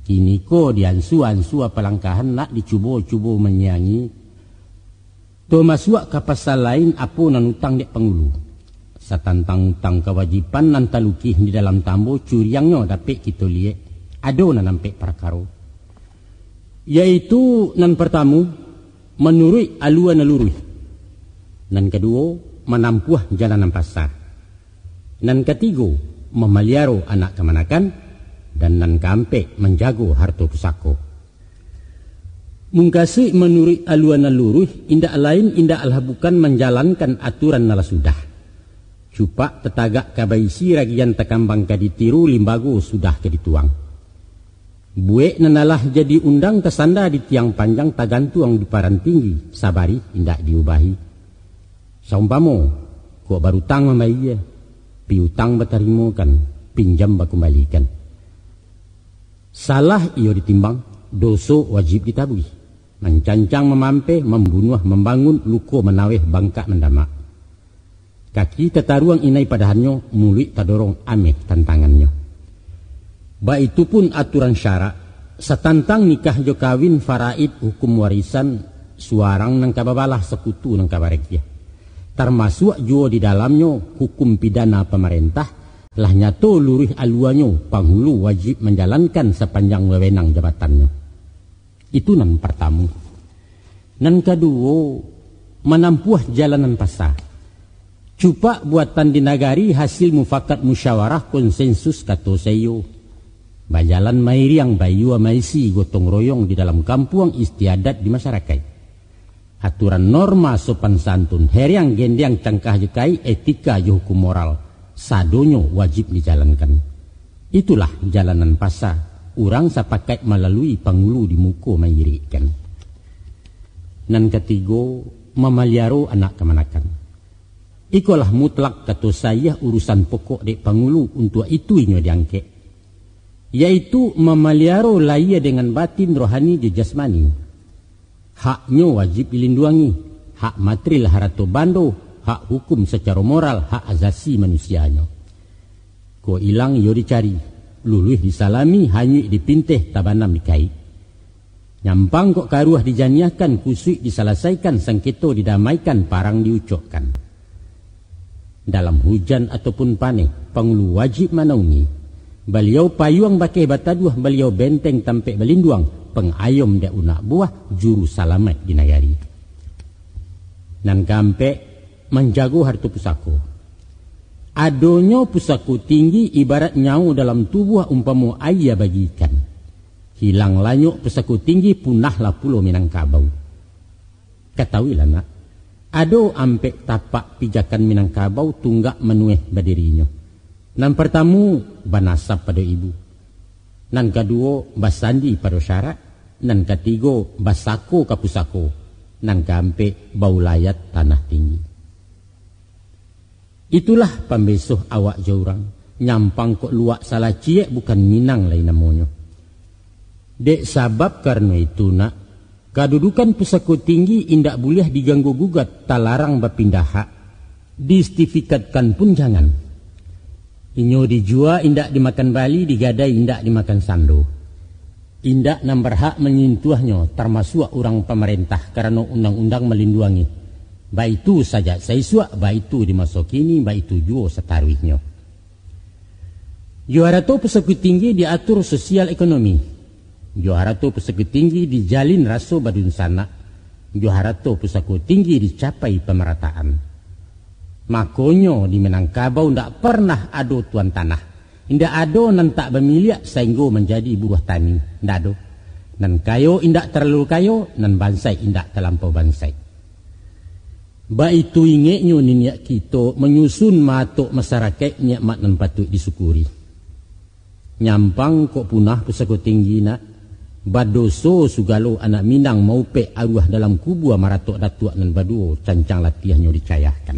Kiniko diansua-ansua palangkahan nak dicubo-cubo manyiangi. Tamasuak ka pasal lain apo nan utang dek pangulu. Satantang utang kawajiban nan talukih di dalam tambo curiangnyo dapek kito liek, ado nan ampek parakaro. Yaitu nan partamu, manuruik alua nan luruih. Nan kaduo, manampuah jalan nan pasa. Nan katigo, mamaliaro anak kamanakan, dan nan kaampek, manjago harto pusako. Mungkasuik manuruik alua nan luruih, indak lain, indak alah bukan manjalankan aturan nan lah sudah. Cupak tatagak ka baisi, ragian takambang ka ditiru, limbago sudah ka dituang. Buek nan alah jadi undang, tasanda di tiang panjang, tagantuang di paran tinggi, sabarih indak diubahi. Saumpamo, kok barutang mambayia, piutang batarimokan, pinjam bakumbalikan. Salah iyo ditimbang, doso wajib ditabuih. Mancancang mamampeh, mambunuah mambangun, luko manaweh, bangkak mandamak. Kaki tataruang inai padahannyo, muluik tadorong ameh tantangannyo. Baitu pun aturan syarak, satantang nikah jo kawin, faraid, hukum warisan, suarang nan ka babalah, sakutu nan ka barekiah. Tarmasuak juo di dalamnyo hukum pidana pamarentah, lah nyato luruih aluanyo, panghulu wajib manjalankan sapanjang wewenang jabatannyo. Itu nan partamo. Nan kaduo, manampuah jalan nan pasa. Cupak buatan di nagari, hasil mufakat musyawarah, konsensus kato saiyo. Bajalan mairiang, bayua maisi, gotong royong di dalam kampuang, istiadat di masarakaik. Aturan norma sopan santun, heriang gendiang, cangkah jo kaik, etika jo hukum moral, sadonyo wajib dijalankan. Itulah jalan nan pasa, urang sapakaik malalui, panghulu di muko mairikkan. Nan katigo, mamaliaro anak kamanakan. Ikolah mutlak kato saiah, urusan pokok dek panghulu, untuak itu inyo diangkek, yaitu mamaliaro lahia dengan batin, rohani jo jasmani. Haknyo wajib dilinduangi, hak materil harato bando, hak hukum sacaro moral, hak azasi manusianyo. Kok ilang iyo dicari, luluih disalami, hanyuik dipinteh, tabanam dikaik. Nyampang kok karuah dijaniahkan, kusuik disalasaikan, sangketo didamaikan, parang diucokkan. Dalam hujan ataupun paneh, panghulu wajib manaungi. Baliau payuang bakeh bataduah, baliau benteng tampek balinduang, pangayom dek unak buah, juru salamaik di nagari. Nan kaampek, manjago harto pusako. Adonyo pusako tinggi ibarat nyawo dalam tubuah, umpamo aia bagi ikan. Hilang lanyok pusako tinggi, punahlah pulo Minangkabau. Katauilah nak, ado ampek tapak pijakan Minangkabau, tunggak manueh badirinyo. Nan partamo, banasab pado ibu. Nan kaduo, basandi pado syarak. Nan katigo, basako ka pusako. Nan kaampek, baulayat tanah tinggi. Itulah pambesoh awak jo urang, nyampang kok luak salah ciek, bukan Minang lai namonyo. Dek sabab karano itu nak, kadudukan pusako tinggi indak buliah diganggu gugat, talarang bapindah hak, disertifikatkan pun jangan. Inyo dijua indak dimakan bali, digadai indak dimakan sando. Indak nan barhak manyentuahnyo, tarmasuak urang pamarentah, karano undang-undang malinduangi. Baitu sajak saisuak, baitu di maso kini, baitu juo sataruihnyo. Jo harato pusako tinggi diatur sosial ekonomi. Jo harato pusako tinggi dijalin raso badunsanak. Jo harato pusako tinggi dicapai pamarataan. Makonyo di Minangkabau ndak parnah ado tuan tanah. Indak ado nan tak bamiliak sainggo manjadi buruah tani, ndak ado. Nan kayo indak talalu kayo, nan bansaik indak talampau bansaik. Baitu ingeknyo niniak kito manyusun maatok masarakaik nikmat nan patuik disyukuri. Nyampang kok punah pusako tinggi nak, badoso sugalo anak Minang maupek aruah dalam kubua maratok datuak nan baduo cancang latiahnyo dicayahkan.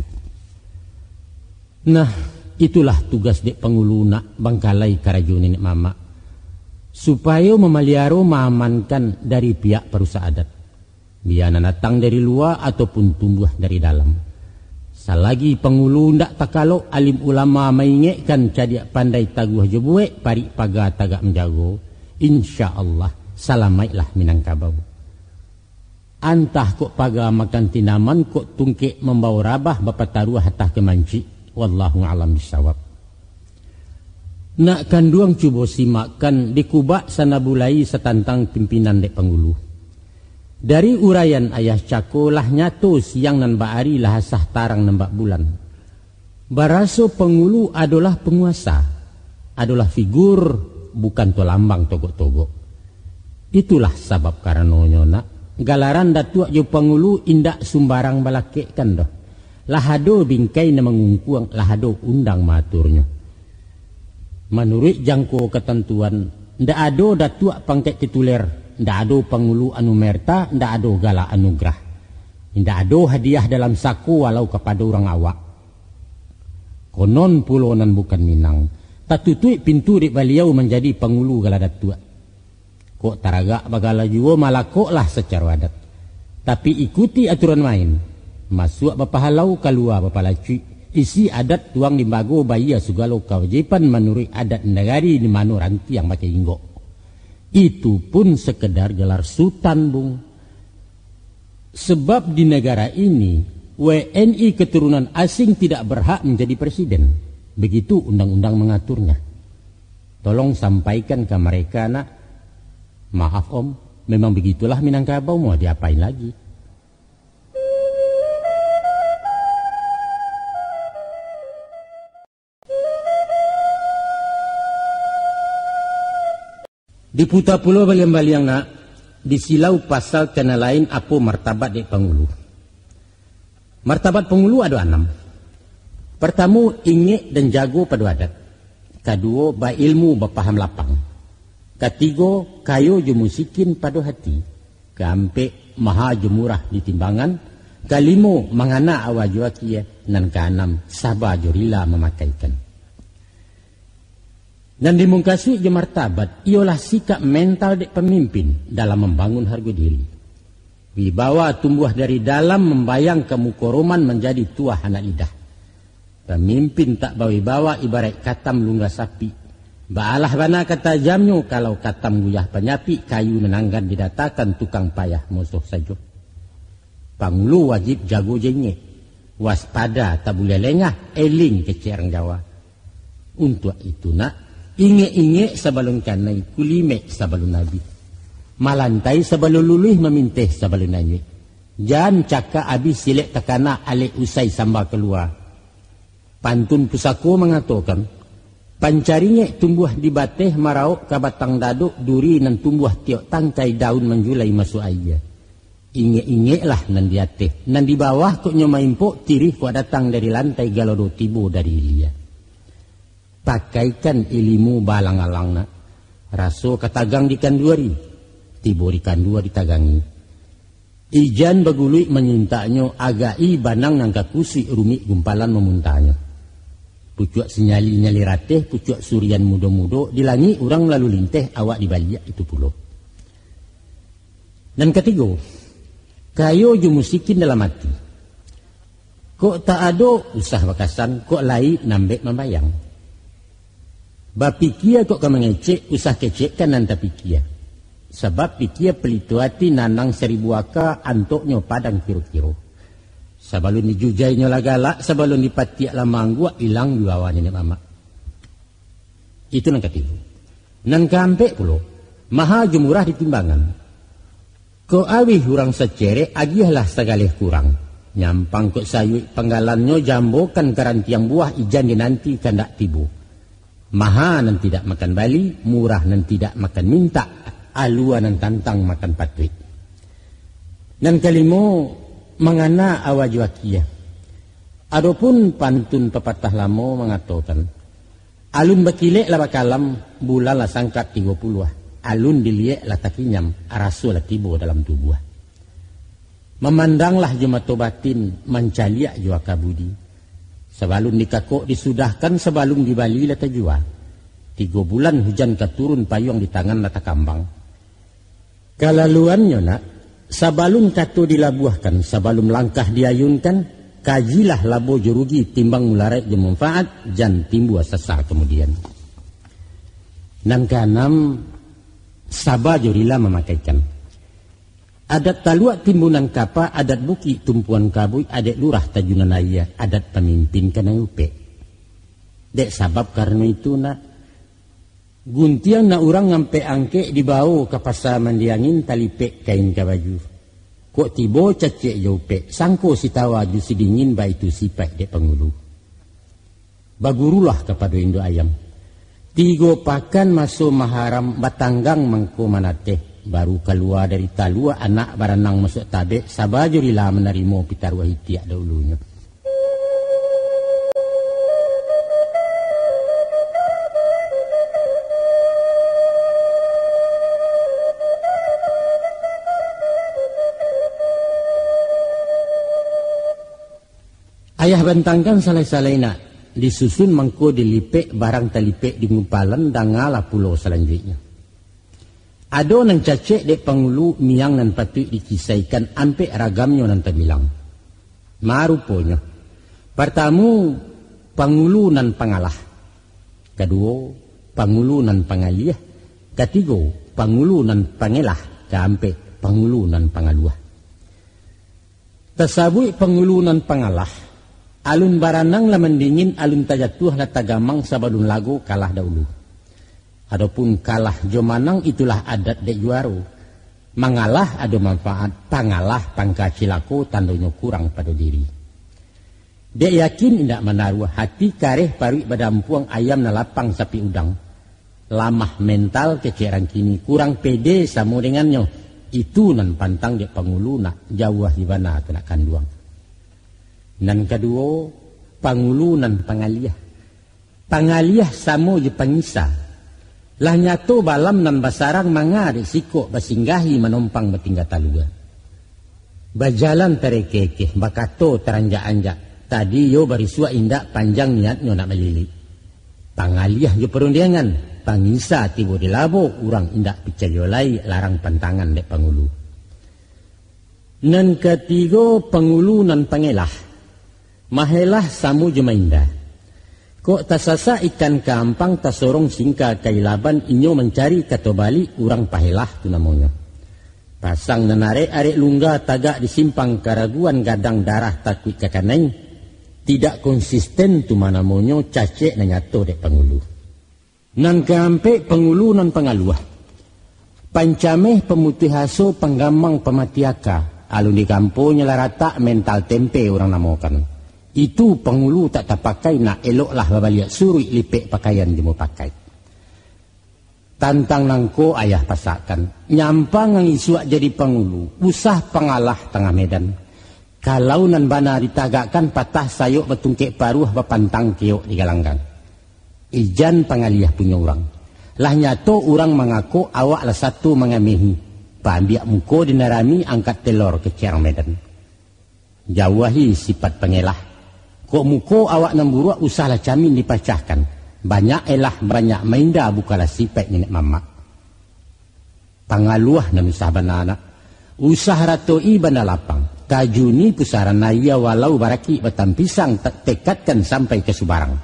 Nah, itulah tugas dek pangulu nak bangkalai karajo nenek mamak, supayo mamaliaro maamankan dari pihak parusak adat, bia nan datang dari lua ataupun tumbuah dari dalam. Salagi pangulu ndak takalok alim ulama maingekkan cadiak pandai taguah jo buek parik paga tagak manjago, insya Allah salamaiklah Minangkabau. Antah kok paga makan tinaman, kok tungkek mambawo rabah bapataruah atah ka mancik. Wallahu a'lam bissawab. Nak kanduang cubo simakkan di kubak sanabulai satantang pimpinan dek pangulu. Dari uraian ayah cako lah nyato siang nan bak ari, lah asah tarang nan bak bulan. Baraso pangulu adolah panguasa, adolah figur, bukan to lambang togok-togok. Itulah sabab karanonyo, nak, galaran datuak jo pangulu indak sumbarang balakekkan doh. Lah ado bingkai nan mangungkuang, lah ado undang maaturnyo. Manuruik jangko katantuan, ndak ado datuak pangkek tituler, ndak ado pangulu anu merta, ndak ado galak anugerah. Indak ado hadiah dalam sako walau kapado urang awak. Konon pulo nan bukan Minang, tatutuik pintu dek baliau manjadi pangulu gala datuak. Kok taragak bagala juo, malakoklah sacaro adat. Tapi ikuti aturan main. Masuak bapahalau, kalua bapalacuik. Isi adat tuang limbago, bayia sugalo kawajiban manuruik adat nagari di mano rantiang pakai inggok. Itu pun sekedar gelar sutan, Bung. Sebab di negara ini, W N I keturunan asing tidak berhak menjadi presiden. Begitu undang-undang mengaturnya. Tolong sampaikan ka mereka, nak. Maaf, Om, memang begitulah Minangkabau, mau diapain lagi. Diputa pulo baliang-baliang, nak, disilau pasal ka nan lain, apo martabat dek pangulu. Martabat pangulu ado anam. Partamo, ingek dan jago pado adat. Kaduo, bailmu bapaham lapang. Katigo, kayo jo musikin pado hati. Kaampek, maha jo murah di timbangan. Kalimo, mangana awa jo akie. Nan kaanam, saba jo rila mamakaikan. Nan dimungkasuik jo martabat, iyolah sikap mental dek pamimpin dalam mambangun hargo diri. Wibawa tumbuah dari dalam, mambayang ka muko roman, manjadi tuah anak lidah. Pamimpin tak bawibawa, ibaraik katam lunggah sapi. Baalah bana ka tajamnyo, kalau katam guyah panyapik, kayu nan anggan didatakan, tukang payah musuh sajo. Pangulu wajib jago jo ingek, waspada tak buliah lengah, eling kecek urang Jawa. Untuak itu, nak, ingek-ingek sabalun kanai, kulimek sabalun abih. Malantai sabalun luluih, maminteh sabalun anyuik. Jan cakak abih silek takana, alek usai samba kalua. Pantun pusako mangatokan, pancari ingek tumbuah di bateh, maraok ka batang dadok, duri nan tumbuah tiok tangkai, daun manjulai masuak aia. Ingek-ingeklah nan di ateh, nan di bawah kok nyo maimpok, tirih kok datang dari lantai, galodo tibo dari ilia. Pakaikan ilimu baalang-alang, nak. Raso ka tagang di kanduari, tibo di kandua ditagangi. Ijan baguluik manyintaknyo, agak-i banang nan ka kusuik, rumik gumpalan mamuntahnyo. Pucuak sinyali-nyali rateh, pucuak surian mudo-mudo, di langik urang lalu linteh, awak di baliak itu pulo. Nan katigo, kayo jo musikin dalam ati. Kok tak ado, usah bakasan, kok lai nambek mambayang. Bapikia kok ka mangecek, usah kecekkan nan tapikia. Sabab pikia pelito ati, nanang saribu aka, antoknyo padang kiro-kiro. Sabalun dijujainyo lah galak, sabalun dipatiak lah maangguak, ilang juawa niniak mamak. Itu nan katigo. Nan kaampek pulo, maha jo murah di timbangan. Kok auih urang sacerek, agiahlah sagaleh kurang. Nyampang kok sayuik panggalannyo, jambokan ka rantiang buah, ijan dinanti kandak tibo. Maha nan tidak makan bali, murah nan tidak makan mintak, alua nan tantang makan patuik. Nan kalimo, mangana awa jo akie. Adopun pantun papatah lamo mangatokan, alun bakilek lah bakalam, bulan lah sangkap tigo puluah, alun diliek lah takinyam, raso lah tibo dalam tubuah. Mamandanglah jo mato batin, mancaliak jo aka budi. Sabalun dikakok disudahkan, sabalun dibali lah tajua. Tigo bulan hujan ka turun, payuang di tangan lah takambang. Kalaluannyo, nak, sabalun kato dilabuahkan, sabalun langkah diayunkan, kajilah labo jo rugi, timbang mularaik jo manfaat, jan timbua sasa kamudian. Nan kaanam, saba jo rila mamakaikan. Adat taluak timbunan kapa, adat bukik tumpuan kabuik, adat lurah tajunan aia, adat pamimpin kanai upek. Dek sabab karano itu, nak, guntiang nak urang ngampek angkek, dibawo ka pasa mandi angin, talipek kain ka baju. Kok tibo cacek jo upek, sangko si tawa jo si dingin, baitu sipaik dek pangulu. Bagurulah kapado induak ayam. Tigo pakan maso maharam, batanggang mangko manateh, baru kalua dari talua anak baranang masuak tabek, saba jo rila manarimo pitaruah itiak dahulunyo. Ayah bantangkan salai-salai nak, disusun mangko dilipek, barang talipek di gumpalan, dangalah pulo salanjuiknyo. Ado nan cacek dek pangulu, miang nan patuik dikisaikan, ampek ragamnyo nan tabilang. Maruponyo, partamu, pangulu nan pangalah. Kaduo, pangulu nan pangaliah. Katigo, pangulu nan pangelah. Kaampek, pangulu nan pangaluah. Tasabuik pangulu nan pangalah, alun baranang lah mandingin, alun tajatuah lah tagamang, sabalun lago kalah dahulu. Adopun kalah jo manang, itulah adat dek juaro. Mangalah ado manfaat, pangalah pangka cilako, tandonyo kurang pado diri. Dek yakin indak manaruah, hati kareh paruik badampuang, ayam nan lapang sapik udang. Lamah mental kecek rang kini, kurang pede samo dengannyo. Itu nan pantang dek pangulu nak, jauahi bana tu nak kanduang. Nan kaduo, pangulu nan pangaliah. Pangaliah samo jo pangisa. Lah nyato balam nan basarang, manga dek sikok, basinggahi manompang batingga talua. Bajalan tarekeh-ekeh, bakato taranjak-anjak, tadi iyo barisuak indak, panjang niatnyo nak malilik. Pangaliah jo parundiangan, pangisa tibo di labo, urang indak picayo lai, larang pantangan dek pangulu. Nan katigo, pangulu nan pangelah. Mahelah samo jo mainda. Kok tasasak ikan ka ampang, tasorong singka ka ilaban, inyo mancari kato balik, urang pahelah tu namonyo. Pasang nan arek-arek lungga, tagak di simpang karaguan, gadang darah takuik ka kanai, tidak konsisten tu mah namonyo, cacek nan nyato dek pangulu. Nan kaampek, pangulu nan pangaluah. Pancameh, pamutuih aso, panggamang, pamati aka. Alun di kamponyo lah ratak, mental tempe urang namokan. Itu pangulu tak tapakai, nak eloklah babaliak suruik, lipek pakaian jo mupakaik. Tantang nangko ayah pasakkan, nyampang nan isuak jadi pangulu, usah pangalah tangah medan. Kalau nan bana ditagakkan, patah sayok batungkek paruah, bapantang keok di galanggang. Ijan pangaliah punyo urang. Lah nyato urang mangako, awak lah sato mangamehi. Paambiak muko di nan rami, angkat telor kecek rang Medan. Jauahi sipat pangelah. Kok muko awak nan buruak, usahlah camin dipacahkan. Banyak elah, banyak mainda, bukanlah sipaik niniak mamak. Pangaluah nan usah bana nak. Usah ratoi bana lapang. Tajuni pusaran aia, walau barakik batang pisang, ta-, tekatkan sampai ka subarang.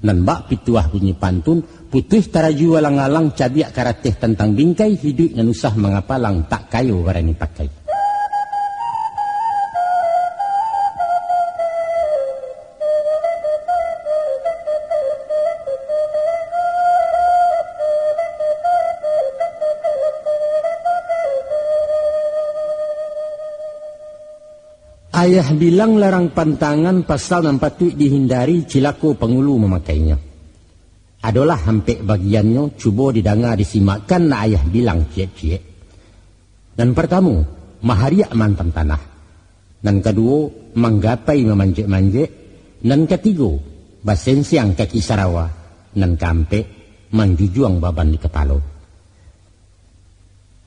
Nan bak pituah bunyi pantun, putuih taraju alang-alang, cabiak karateh tantang bingkai, hiduik nan usah mangapalang, tak kayo barani pakai. Ayah bilang larang pantangan, pasal nan patuik dihindari, cilako pangulu mamakainyo. Adolah ampek bagiannyo, cubo didanga disimakkan, nak ayah bilang ciek-ciek. Nan partamu, mahariak maantam tanah. Nan kaduo, manggapai mamanjek-manjek. Nan katigo, basensiang kaki sarawa. Nan kaampek, manjujuang baban di kapalo.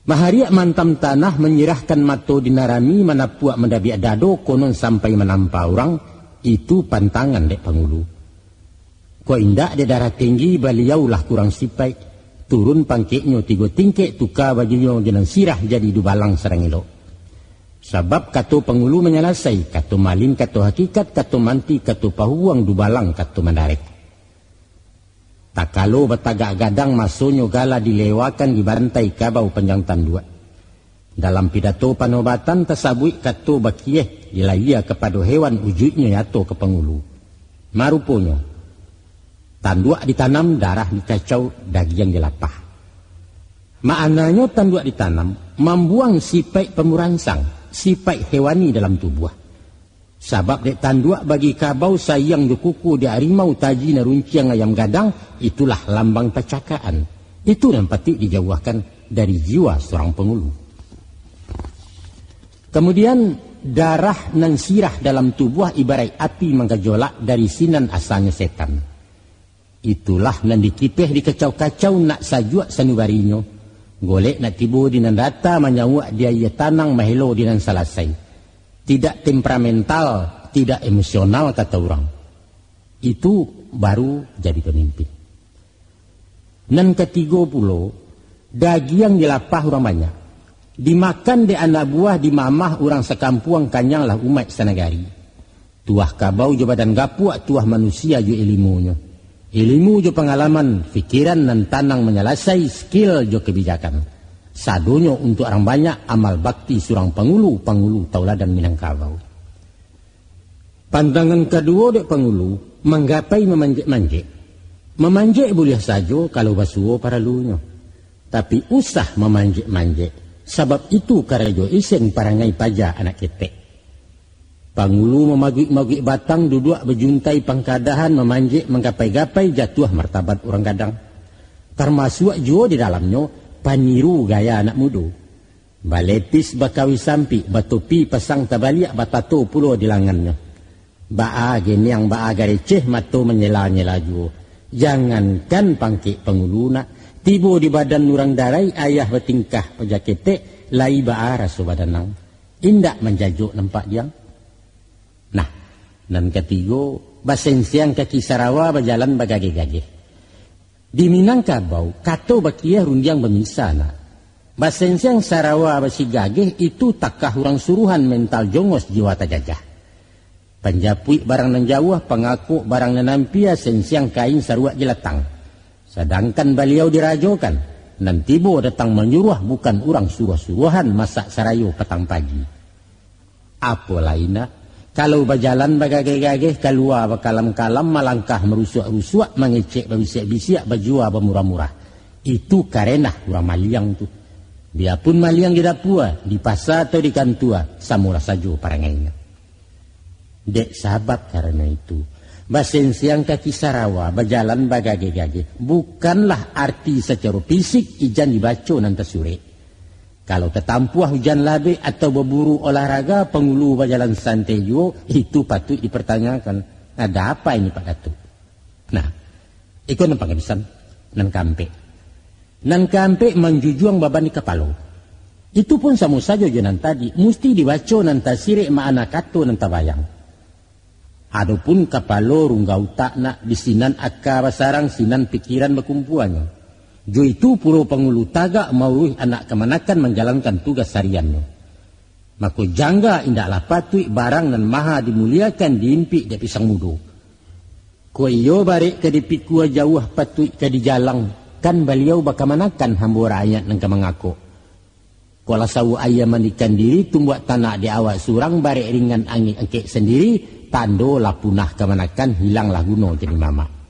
Mahariak maantam tanah, manyirahkan mato di nan rami, manapuak mandabiak dado, konon sampai manampa urang, itu pantangan dek pangulu. Kok indak dek darah tinggi, baliau lah kurang sipaik. Turun pangkeknyo tigo tingkek, tuka bajunyo jo nan sirah, jadi dubalang sadang elok. Sabab kato pangulu manyalasai, kato malin kato hakikat, kato manti kato pahubuang, dubalang kato mandarek. Takalo batagak gadang, masonyo gala dilewakan, dibantai kabau panjang tanduak. Dalam pidato panobatan tasabuik kato bakieh, dilayia kapado hewan, ujuiknyo nyato ka pangulu. Maruponyo, tanduak ditanam, darah dikacau, dagiang dilapah. Maknanyo tanduak ditanam, mambuang sipaik pamuransang. sipaik hewani dalam tubuah. Sabab dek tanduak bagi kabau, sayang jo kuku dek arimau, taji nan runciang ayam gadang, itulah lambang pacakaan. Itu nan patuik dijauahkan dari jiwa surang pangulu. Kamudian, darah nan sirah dalam tubuah ibaraik api manggajolak, dari sinan asanyo setan. Itulah nan dikipeh dikacau-kacau nak sajuak sanubarinyo. Golek nak tibo di nan data, manyauak di aia tanang, mahelo di nan salasai. Tidak temperamental, tidak emosional, kato urang. Itu baru jadi pamimpin. Nan katigo pulo, dagiang dilapah urang banyak. Dimakan dek anak buah, dimamah urang sakampuang, kanyanglah umaik sanagari. Tuah kabau jo badan gapuak, tuah manusia jo ilimunyo. Ilimu jo pangalaman, pikiran nan tanang manyalasai, skill jo kabijakan. Sadonyo untuak urang banyak, amal bakti surang pangulu, pangulu tauladan Minangkabau. Pantangan kaduo dek pangulu, manggapai mamanjek-manjek. Mamanjek buliah sajo kalau basuo paralunyo. Tapi usah mamanjek-manjek, sabab itu karajo isen parangai paja anak ketek. Pangulu mamaguik-maguik batang, duduak bajuntai pangkadahan, mamanjek manggapai-gapai, jatuah martabat urang gadang. Tarmasuak juo di dalamnyo paniru gaya anak mudo. Balepis bakawi sampik, batopi pasang tabaliak, batato pulo di langannyo. Baa geniang, baa gareceh, mato manyela-nyela juo. Jangankan pangkek pangulu nak, tibo di badan urang darai, ayah batingkah paja ketek, lai baa raso badanang. Indak manjajok nampak diang. Nah, nan katigo, basensiang kaki sarawa, bajalan bagageh-gageh. Di Minangkabau, kato bakiah rundiang bamisa nak. Basensiang sarawa basigageh, itu takah urang suruhan, mental jongos, jiwa tajajah. Panjapuik barang nan jauah, pangakok barang nan ampia, sensiang kain saruak jelatang. Sadangkan baliau dirajokan, nan tibo datang manyuruah, bukan urang suruah-suruahan, masak sarayo patang pagi. Apo lai nak, kalau bajalan bagageh-gageh, kalua bakalam-kalam, malangkah marusuak-rusuak, mangecek babisiak-bisiak, bajua bamurah-murah. Itu karenah urang maliang tu. Biapun maliang di dapua, di pasa atau di kantua, samolah sajo parangainyo. Dek sabab karano itu, basensiang kaki sarawa, bajalan bagageh-gageh, bukanlah arti sacaro fisik ijan dibaco nan tasurek. Kalau tatampuah ujan labek atau baburu olahraga, pangulu bajalan santai juo, itu patuik dipartanyokan, ada apa ini Pak Datuk? Nah, iko nan pangabisan, nan kaampek. Nan kaampek, manjujuang baban di kapalo. Itu pun samo sajo jo nan tadi, musti dibaco nan tasirek, maana kato nan tabayang. Adopun kapalo, rungga utak nak, di sinan aka basarang, sinan pikiran bakumpuanyo. Jo itu pulo pangulu tagak mauruih anak kamanakan manjalankan tugas hariannyo. Mako jangga indaklah patuik, barang nan maha dimuliakan diimpik dek pisang mudo. Kok iyo barek ka dipikua, jauah patuik ka dijalang, kan baliau bakamanakan, hambo rakyat nan ka mangakok. Kok lah sawuak aia mandikan diri, tumbuak tanak di awak surang, barek ringan angek angkek sandiri, tando lah punah kamanakan, hilanglah guno jadi mamak.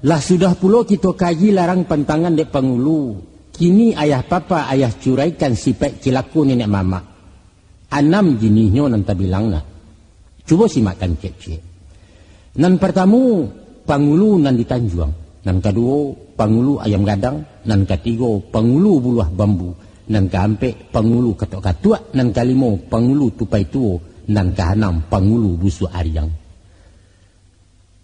Lah sudah pulo kito kaji larang pantangan dek pangulu, kini ayah papa ayah curaikan sipaik cilako nenek mamak. Anam jinihnyo nan tabilang nak. Cubo simakkan ciek-ciek. Nan partamu, pangulu nan di tanjuang. Nan kaduo, pangulu ayam gadang. Nan katigo, pangulu buluah bambu. Nan kaampek, pangulu katok-katuak. Nan kalimo, pangulu tupai tuo. Nan kaanam, pangulu busuak ariang.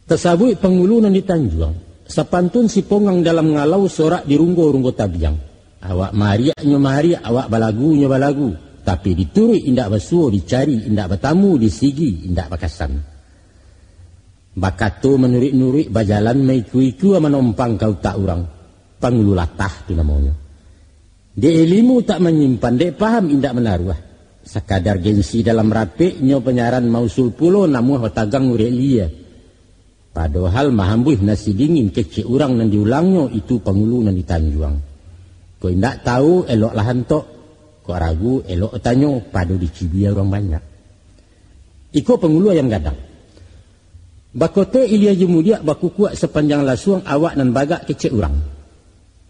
Tasabuik pangulu nan di tanjuang, sapantun sipongang dalam ngalau, sorak di runggo-runggo tabiang. Awak maariaknyo maariak, awak balagunyo balagu, tapi dituruik indak basuo, dicari indak batamu, disigi indak bakasan. Bakato manuruik-nuruik, bajalan maikua-ikua, manompang ka utak urang, pangulu latah tu namonyo. Dek ilimu tak manyimpan, dek paham indak manaruah. Sakadar gengsi dalam rapek, nyo panyaran mausul pulo, namuah batagang urek lia. Padohal mahambuih nasi dingin kecek urang nan diulangnyo, itu pangulu nan ditanjuang. Kok indak tahu, eloklah antok. Kok ragu, elok tanyo, pado dicibia urang banyak. Iko pangulu ayam gadang. Bakotek ilia jo mudiak, bakukuak sapanjang lasuang, awak nan bagak kecek urang.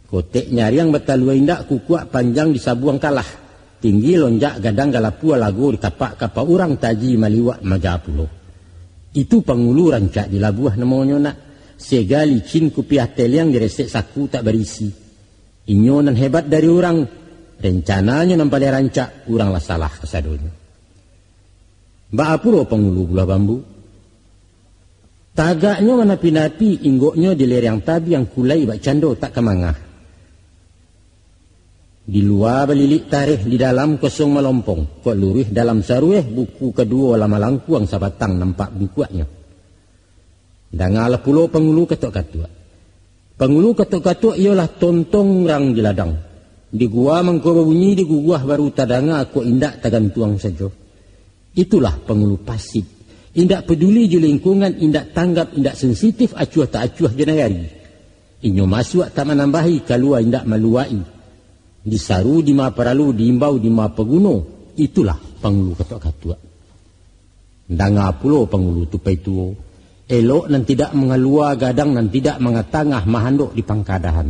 Kotek nyariang batalua indak, kukuak panjang disabuang kalah. Tinggi lonjak gadang galapua, lago dikapak-kapak urang, taji maliwak maja pulo. Itu pangulu rancak dilabuah namonyo nak. Sega licin kupiah teliang, diresek saku tak barisi. Inyo nan hebat dari urang, rencananyo nan paliang rancak, urang lah salah kasadonyo. Baa pulo pangulu buluah bambu? Tagaknyo manapi-napi, inggoknyo di lereng tabiang, kulai bak cando tak ka mangah. Di lua balilik tareh, di dalam kosong malompong, kok luruih dalam sarueh, buku kaduo lah malangkuang, sabatang nampak bungkuaknyo. Dangalah pulo pangulu katok-katuak. Pangulu katok-katuak iyolah tontong rang di ladang. Di gua mangko babunyi, di guguah baru tadanga, kok indak tagantuang sajo. Itulah pangulu pasif. Indak paduli jo lingkungan, indak tanggap, indak sensitif, acuah tak acuah jo nagari. Inyo masuak tak manambahi, kalua indak maluak-i. Disaru dima paralu, diimbau dima paguno, itulah pangulu katok-katuak. Danga pulo pangulu tupai tuo, elok nan tidak mangalua, gadang nan tidak mangatangah, mahandok di pangkadahan.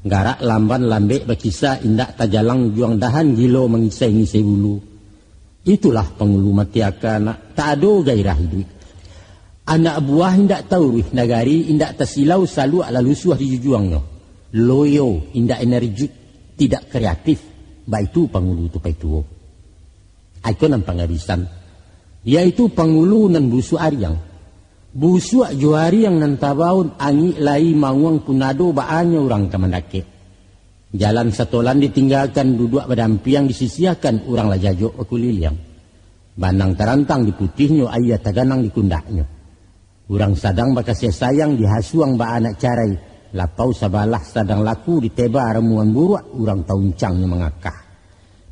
Garak lamban lambek bakisa, indak tajalang juang dahan, gilo mangisai-ngisai bulu. Itulah pangulu mati aka nak, tak ado gairah iduik. Anak buah indak tauruih, nagari indak tasilau, saluak lah lusuah dijujuangnyo. Loyo, indak energik, tidak kreatif, baitu pangulu tupai tuo. Iko nan pangabisan, yaitu pangulu nan busuak ariang. Busuak jo ariang nan tabaun, angik lai manguang pun ado, baanyo urang ka mandakek. Jalan satolan ditinggakan, duduak badampiang disisiahkan, urang lah jajok bakuliliang. Banang tarantang di putihnyo, aia taganang di kundaknyo. Urang sadang bakasiah sayang, dihasuang baanak carai, lapau sabalah sadang laku, diteba ramuan buruak, urang tauncangnyo mangakah.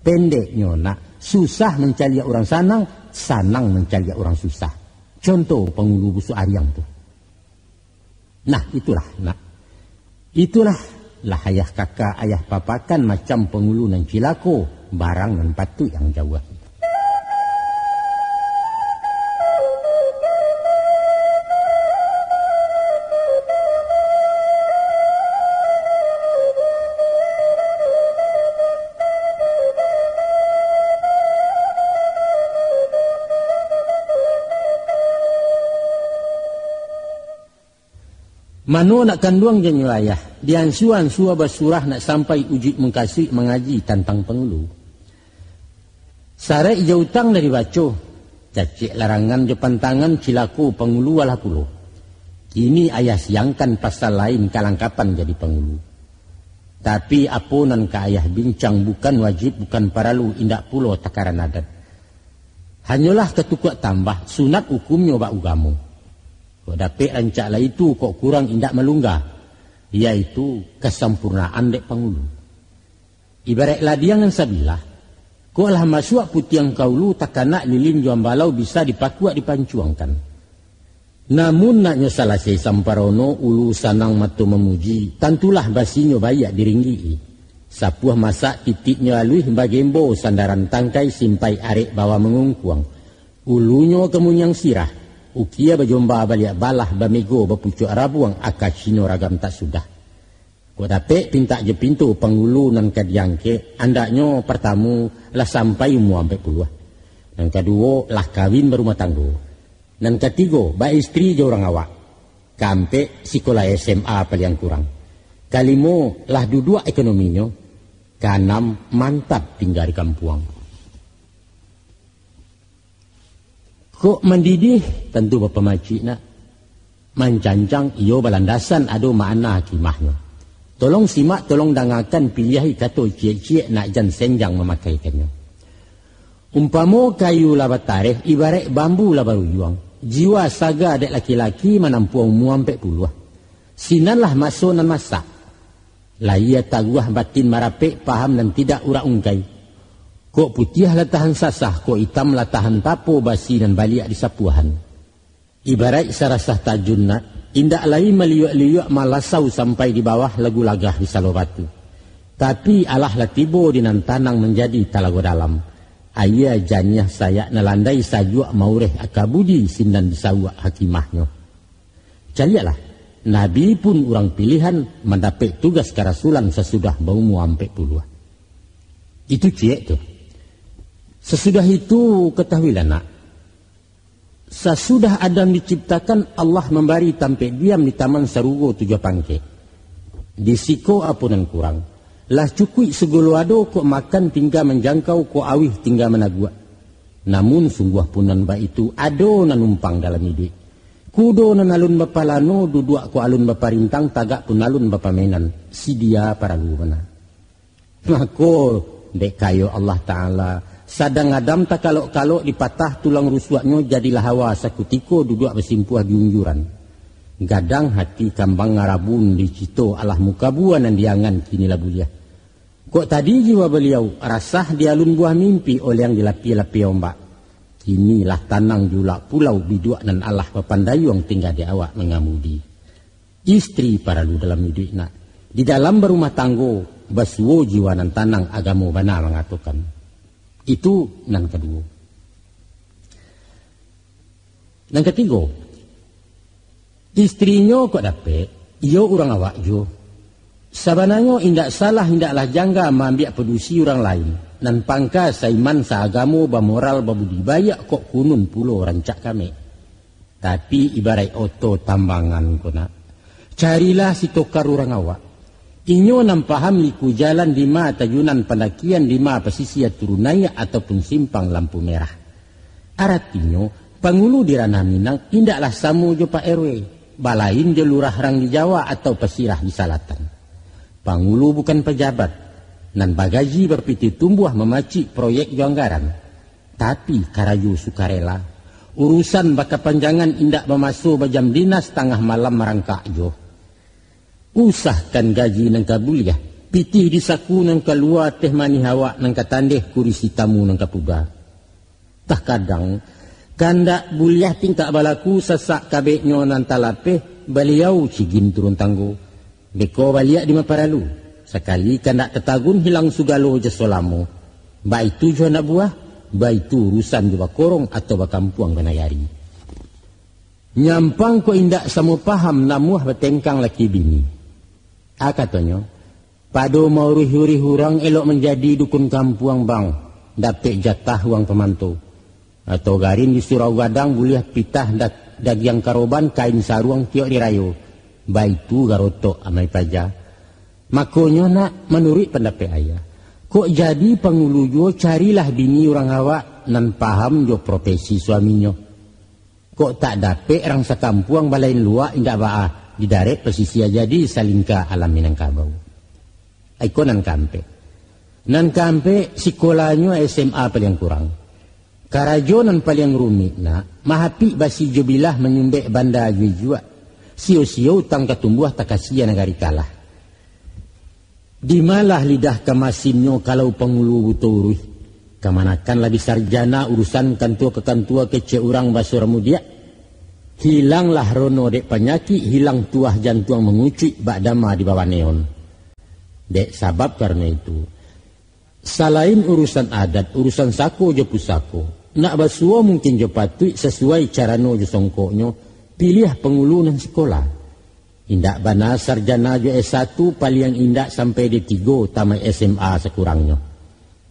Pendeknyo nak, susah mancaliak urang sanang, sanang mancaliak urang susah. Conto pangulu busuak ariang tu. Nah, itulah, nak. Itulah, lah ayah kaka, ayah papakan, macam pangulu nan cilako, barang nan patuik yang jauah. Mano nak kanduang janyo ayah, diansua-ansua basurah nak sampai ujuik mungkasuik mangaji tantang pangulu. Saraik jo utang dari baco, cacek larangan jo pantangan, cilako pangulu alah pulo. Kini ayah siangkan pasal lain kalangkapan jadi pangulu. Tapi apo nan ka ayah bincang bukan wajib, bukan paralu, indak pulo takaran adat. Hanyolah katukuak tambah, sunat ukumnyo bak ugamo. Kok dapek rancak lah itu, kok kurang indak malungga, yaitu kasampurnaan dek pangulu. Ibaraik ladiang nan sabilah, kok lah masuak putiang ka ulu, takanak lilin jo ambalau bisa dipakuak dipancuangkan. Namun naknyo salasai samparono, ulu sanang mato mamuji, tantulah basinyo baiak diringgik-i. Sapuah masak titiknyo aluih, bagembo sandaran tangkai, simpai arek bawa mangungkuang. Ulunyo kamunyang sirah, ukia bajomba baliak balah, bamego bapucuak rabuang, aka Cino ragam tak sudah. Kok dapek pintak jo pinto pangulu nan ka diangkek, andaknyo partamo lah sampai umua ampek puluah. Nan kaduo lah kawin barumah tanggo. Nan katigo baistri jo urang awak. Kaampek sikolah S M A paliang kurang. Kalimo lah duduak ekonominyo. Kaanam mantap tingga di kampuang. Kok mandidiah, tantu bapamacik nak. Mancancang iyo balandasan ado makna hikmahnyo. Tolong simak, tolong dangakan, piliahi kato ciek-ciek nak jan senjang mamakaikannyo. Umpamo kayu lah batareh, ibaraik bambu lah barujuang, jiwa saga dek laki-laki manampuah umua ampek puluah. Sinanlah maso nan masak. Layie taguah batin marapek, paham nan tidak urak ungkai. Kok putiah lah tahan sasah, kok itam lah tahan tapo, basi nan baliak di sapuahan. Ibaraik sarasah tajun nak, indak lai maliuak-liuak malasau sampai di bawah lagu lagah di Salo Batu. Tapi alah lah tibo di nan tanang manjadi talago dalam. Aia janiah sayak nan landai sajuak maureh aka budi sinan disauak hakimahnyo. Caliaklah, Nabi pun urang pilihan mandapek tugas karasulan sasudah baumua ampek puluah. Itu ciek tu. Sasudah itu, katahuilah nak, sasudah Adam diciptakan, Allah mambari tampek diam di taman sarugo tujuah pangkek. Di siko apo nan kurang? Lah cukuik sagalo ado, kok makan tingga manjangkau, kok auih tingga managuak. Namun sungguah pun nan baitu, ado nan numpang dalam iduik. Kudo nan alun bapalano, duduak kok alun baparintang, tagak pun alun bapamenan. Sidia paralu bana. Mako, dek kayo Allah Ta'ala, sadang Adam takalok-kalok dipatah tulang rusuaknyo, jadilah Hawa sakutiko duduak basimpuah di unjuran. Gadang hati kambang ngarabun dicito, alah muka buah nan diangan kini lah buliah. Kok tadi jiwa baliau rasah di alun buah mimpi, oleang di lapia-lapia ombak. Kini lah tanang julak pulau, biduak nan alah bapandayuang, tingga di awak mangamudi. Istri paralu dalam iduik nak. Di dalam barumah tanggo, basuo jiwa nan tanang, agamo bana mangatokan. Itu nan kaduo. Nan katigo, istrinyo kok dapek, iyo urang awak juo. Sabananyo indak salah, indaklah jangga maambiak padusi urang lain, nan pangka saiman, saagamo, bamoral, babudi baiak, kok kunun pulo rancak kamek. Tapi ibaraik oto tambangan ko nak, carilah sitokar urang awak. Inyo nan paham liku jalan, di ma tajunan pandakian, di ma pasisia turun naiak, ataupun simpang lampu merah. Aratinyo, pangulu di ranah Minang indaklah samo jo Pak R W, balain jo lurah rang di Jawa atau pasirah di salatan. Pangulu bukan pajabat, nan bagaji bapitih tumbuah, mamacik proyek jo anggaran. Tapi karajo sukarela, urusan bakapanjangan, indak bamaso bajam dinas, tangah malam marangkak juo. Usahkan gaji nan ka buliah, pitih di saku nan kalua, teh manih awak nan ka tandeh, kurisi tamu nan ka puga. Takadang, kandak buliah tingkak balaku, sasak kabeknyo nan talapeh, baliau cigin turun tanggo. Beko baliak di ma paralu, sakali kandak tatagun, hilang sugalo jaso lamo. Baitu jo anak buah, baitu urusan jo bakorong atau bakampuang banagari. Nyampang kok indak samo paham, namuah batengkang laki bini. A katonyo, pado mauruih-uruih urang, elok manjadi dukun kampuang bang, dapek jatah uang pamanto. Atau garin di surau gadang, buliah pitah da-, dagiang karoban, kain saruang tiok di rayo. Baitu garotok amai paja. Makonyo nak, manuruik pandapek ayah, kok jadi pangulu juo, carilah bini urang awak nan paham jo profesi suaminyo. Kok tak dapek rang sakampuang, balain luak indak baa, didarek pasisia jadi salingka alam Minangkabau. Iko nan kaampek. Nan kaampek, sikolahnyo S M A paliang kurang. Karajo nan paliang rumik nak, mahapik basi jo bilah, manyumbek banda jo ijuak. Sio-sio utang ka tumbuah, takasia nagari kalah. Di malah lidah kamasinnyo kalau pangulu buto uruih? Kamanakan labiah sarjana, urusan kantua ka kantua, kecek urang baso ramudiak. Hilanglah rono dek panyakik, hilang tuah jantuang mangucuik bak dama di bawah neon. Dek sabab karano itu, salain urusan adat, urusan sako jo pusako, nak basuo mungkin jo patuik, sasuai carano jo songkoknyo, piliah pangulu nan sikola. Indak bana sarjana jo S satu, paliang indak sampai D tigo, tamaik S M A sakurangnyo.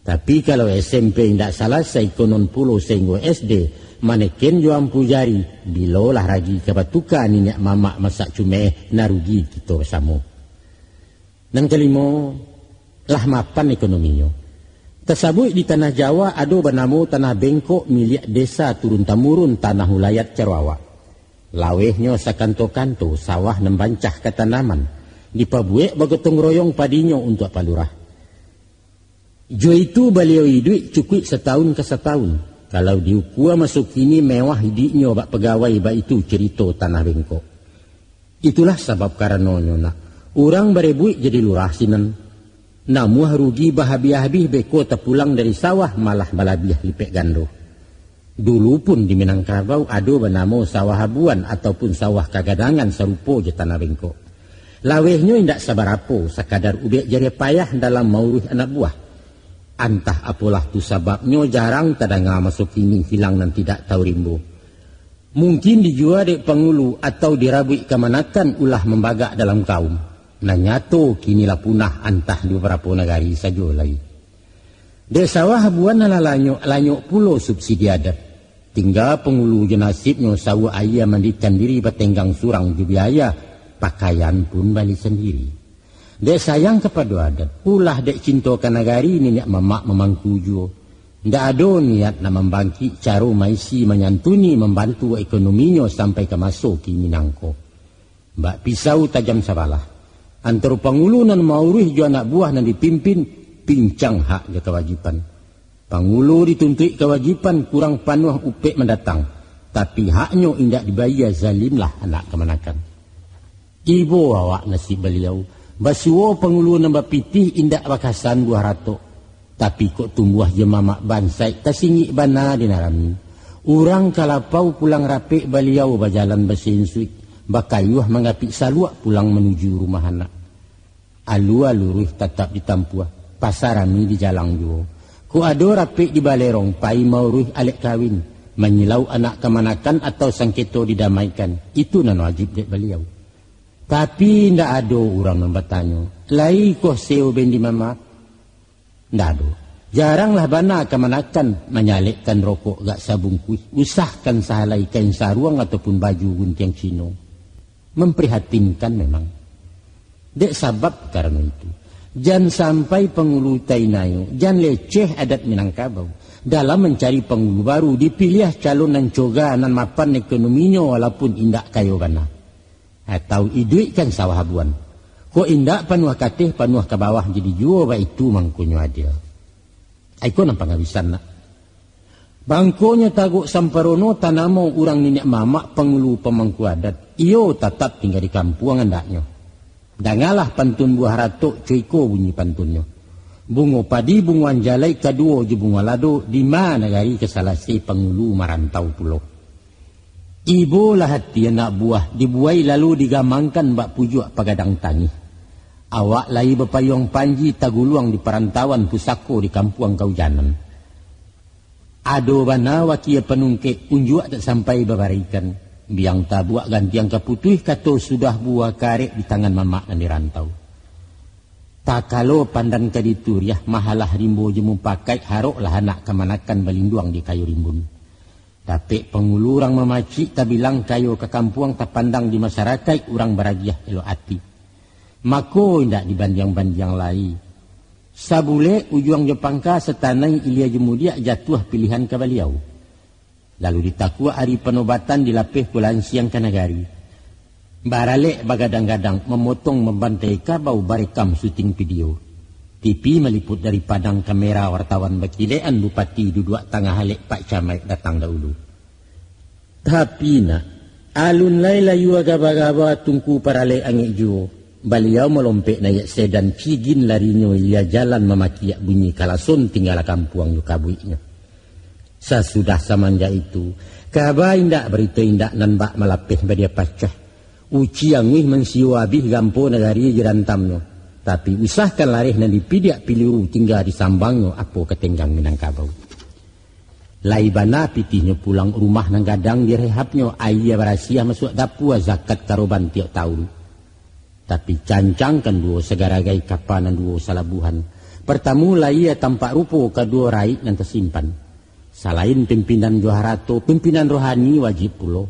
Tapi kalau S M P indak salasai, konon pulo sainggo S D, maneken jo ampu jari, bilolah ragi ka batuka, niniak mamak masak cumeh, nan rugi kito basamo. Nan kalimo, lah mapan ekonominyo. Tasabuik di tanah Jawa ado banamo tanah bengkok, miliak desa turun tamurun, tanah ulayat caro awak. Lawehnyo sakanto-kanto, sawah nan bancah katanaman, dipabuek bagotong royong padinyo untuak palurah. Jo itu baliau iduik cukuik satahun ka satahun. Kalau diukua maso kini, mewah idiknyo bak pagawai, baitu carito tanah bengkok. Itulah sabab karanonyo nak, urang barebuik jadi lurah sinan. Namuah rugi bahabiah-habiah, beko tapulang dari sawah malah balabiah lipek gando. Dulu pun di Minangkabau ado banamo sawah abuan ataupun sawah kagadangan sarupo jo tanah bengkok. Lawehnyo indak sabarapo, sakadar ubek jariah payah dalam mauruih anak buah. Antah apolah tu sababnyo jarang tadanga maso kini hilang nan tidak tau rimbo. Mungkin dijua dek pangulu atau dirabuik kamanakan ulah mambagak dalam kaum. Nan nyato kini lah punah antah di babarapo nagari sajo lai. Dek sawah abuan nan lah lanyok, lanyok pulo subsidi adat. Tingga pangulu jo nasibnyo sauak aia mandikan diri batenggang surang jo biaya, pakaian pun bali sandiri. Dek sayang kapado adat, ulah dek cinto ka nagari niniak mamak mamangku juo. Ndak ado niat nak mambangkik caro maisi manyantuni mambantu ekonominyo sampai ka maso kini nangko. Bak pisau tajam sabalah. Antaro pangulu nan mauruih jo anak buah nan dipimpin, pincang hak jo kawajiban. Pangulu dituntuik kawajiban kurang panuah upek mandatang, tapi haknyo indak dibayia, zalimlah anak kamanakan. Ibo awak nasib Baliau, basuo pangulu nan bapitih indak bakasan buah ratok. Tapi kok tumbuah jo mamak bansaik, tasingik bana di narami. Urang ka lapau pulang rapek, Baliau bajalan basensuik, bakayuah mangapik saluak pulang manuju rumah anak. Alua luruih tatap ditampuah, pasa rami dijalang juo. Kok ado rapek di balerong, pai mauruih alek kawin, manyilau anak kamanakan atau sangketo didamaikan, itu nan wajib dek Baliau. Tapi indak ado urang nan batanyo, lai koh seo ben di mamak? Ndak ado. Jaranglah bana kamanakan manyalekkan rokok gak sabungkuih, usahkan sahalai kain saruang ataupun baju guntiang Cino. Memprihatinkan memang. Dek sabab karano itu, jan sampai pangulu tainayo, jan leceh adat Minangkabau. Dalam mancari pangulu baru, dipiliah calon nan coga, nan mapan ekonominyo walaupun indak kayo bana. Atau iduikkan sawah abuan. Kok indak panuah kateh, panuah ka bawah jadi juo, baitu mangkonyo adil. Aiko nan pangabisan nak. Bangkonyo tagok samparono tanamo urang niniak mamak pangulu pamangku adat. Iyo tatap tingga di kampuang andaknyo. Dangalah pantun buah ratok, co iko bunyi pantunnyo. Bungo padi, bungo anjalai, kaduo jo bungo lado, di ma nagari ka salase pangulu marantau pulo. Ibo lah ati anak buah, dibuai lalu digamangkan bak pujuak pagadang tangih. Awak lai bapayuang panji taguluang di parantauan pusako di kampuang kaujanan. Ado bana wakia panungkek, unjuak tak sampai babarikan. Biang tabuak gantiang ka putuih, kato sudah buah karek di tangan mamak nan di rantau. Takalo pandan ka dituriah, mahalah rimbo jo mupakaik, haroklah anak kamanakan balinduang di kayu rimbun. Dapek pangulu urang mamacik, tabilang kayo ka kampuang, tapandang di masarakaik urang baragiah elok ati. Mako indak dibandiang-bandiang lai. Sabulek ujuang jo pangka, satanai ilia jo mudiak, jatuah pilihan ka Baliau. Lalu ditakuak ari panobatan, dilapeh pulansiang ka nagari. Baralek bagadang-gadang, mamotong mambantai kabau, barekam syuting video. T V maliput dari Padang, kamera wartawan bakilekan, bupati duduak tangah alek, pak camaik datang dahulu. Tapi nak, alun lai layua gaba-gaba, tungku paralek angek juo. Baliau malompek naiak sedan, cigin larinyo ilia jalan, mamakiak bunyi kalason, tinggalah kampuang jo kabuiknyo. Sasudah samanjak itu, kaba indak barito indak, nan bak malapeh badia pacah. Uci anguih mansio abih, gampo nagari jo rantamnyo. Tapi usahkan lareh nan dipidiak piliru, tingga disambangnyo apo ka tenggang Minangkabau. Lai bana pitihnyo pulang, rumah nan gadang direhabnyo, aia barasiah masuak dapua, zakat karoban tiok taun. Tapi cancangkan duo sagaragai, kapa nan duo salabuhan. Partamo lahia tampak rupo, kaduo raik nan tasimpan. Salain pimpinan jo harato, pimpinan rohani wajib pulo.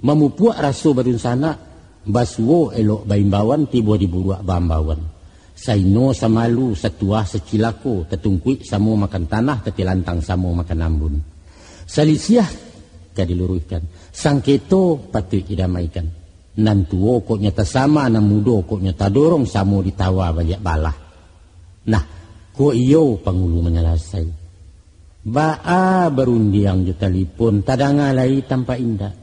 Mamupuak raso badunsanak, basuo elok baimbauan, tibo di buruak baambauan. Saino samalu, satuah sacilako, tatungkuik samo makan tanah, tatilantang samo makan ambun. Salisiah ka diluruihkan, sangketo patuik didamaikan. Nan tuo kok nyo tasama, nan mudo kok nyo tadorong, samo ditawa baliak balah. Nah, kok iyo pangulu manyalasai. Baa barundiang jo talipon, tadanga lai tampak indak.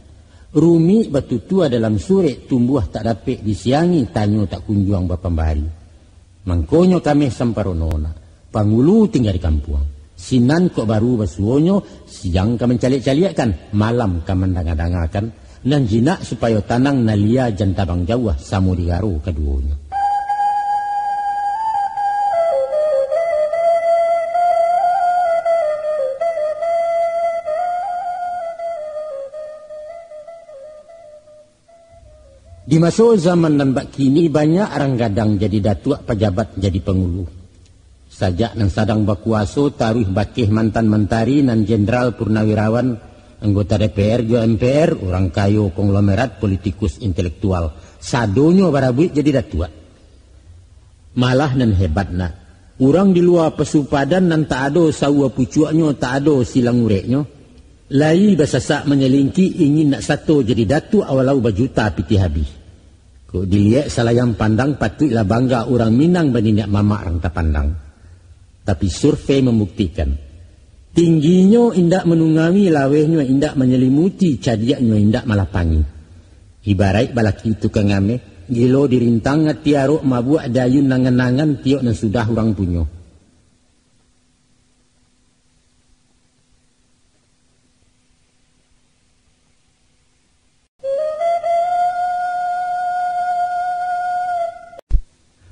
Rumik batutua dalam surek, tumbuah tak dapek disiangi, tanyo tak kunjuang bapambari. Mangkonyo kameh samparono nak, pangulu tingga di kampuang. Sinan kok baru basuonyo, siang ka mancaliak-caliakkan, malam ka mandanga-dangakan, nan jinak supayo tanang, nan lia jan tabang jauah, samo digaro kaduonyo. Di maso zaman nan bak kini, banyak rang gadang jadi datuak, pajabat jadi pangulu. Sajak nan sadang bakuaso, taruih bakeh mantan mantari, nan jenderal purnawirawan, anggota D P R jo M P R, urang kayo, konglomerat, politikus, intelektual, sadonyo barabuik jadi datuak. Malah nan hebat nak, urang di lua pasupadan nan tak ado saua pucuaknyo, tak ado silang ureknyo, lai basasak manyalingki, ingin nak sato jadi datuak walau bajuta pitih abih. Kok diliek salayang pandang, patuiklah bangga urang Minang, baniniak mamak rang tapandang. Tapi survei mambuktikan, tingginyo indak manungawi, lawehnyo indak manyalimuti, cadiaknyo indak malapangi. Ibaraik balaki tukang ameh, gilo dirintang ati arok, mabuak dayun angan-angan, tiok nan sudah urang punyo.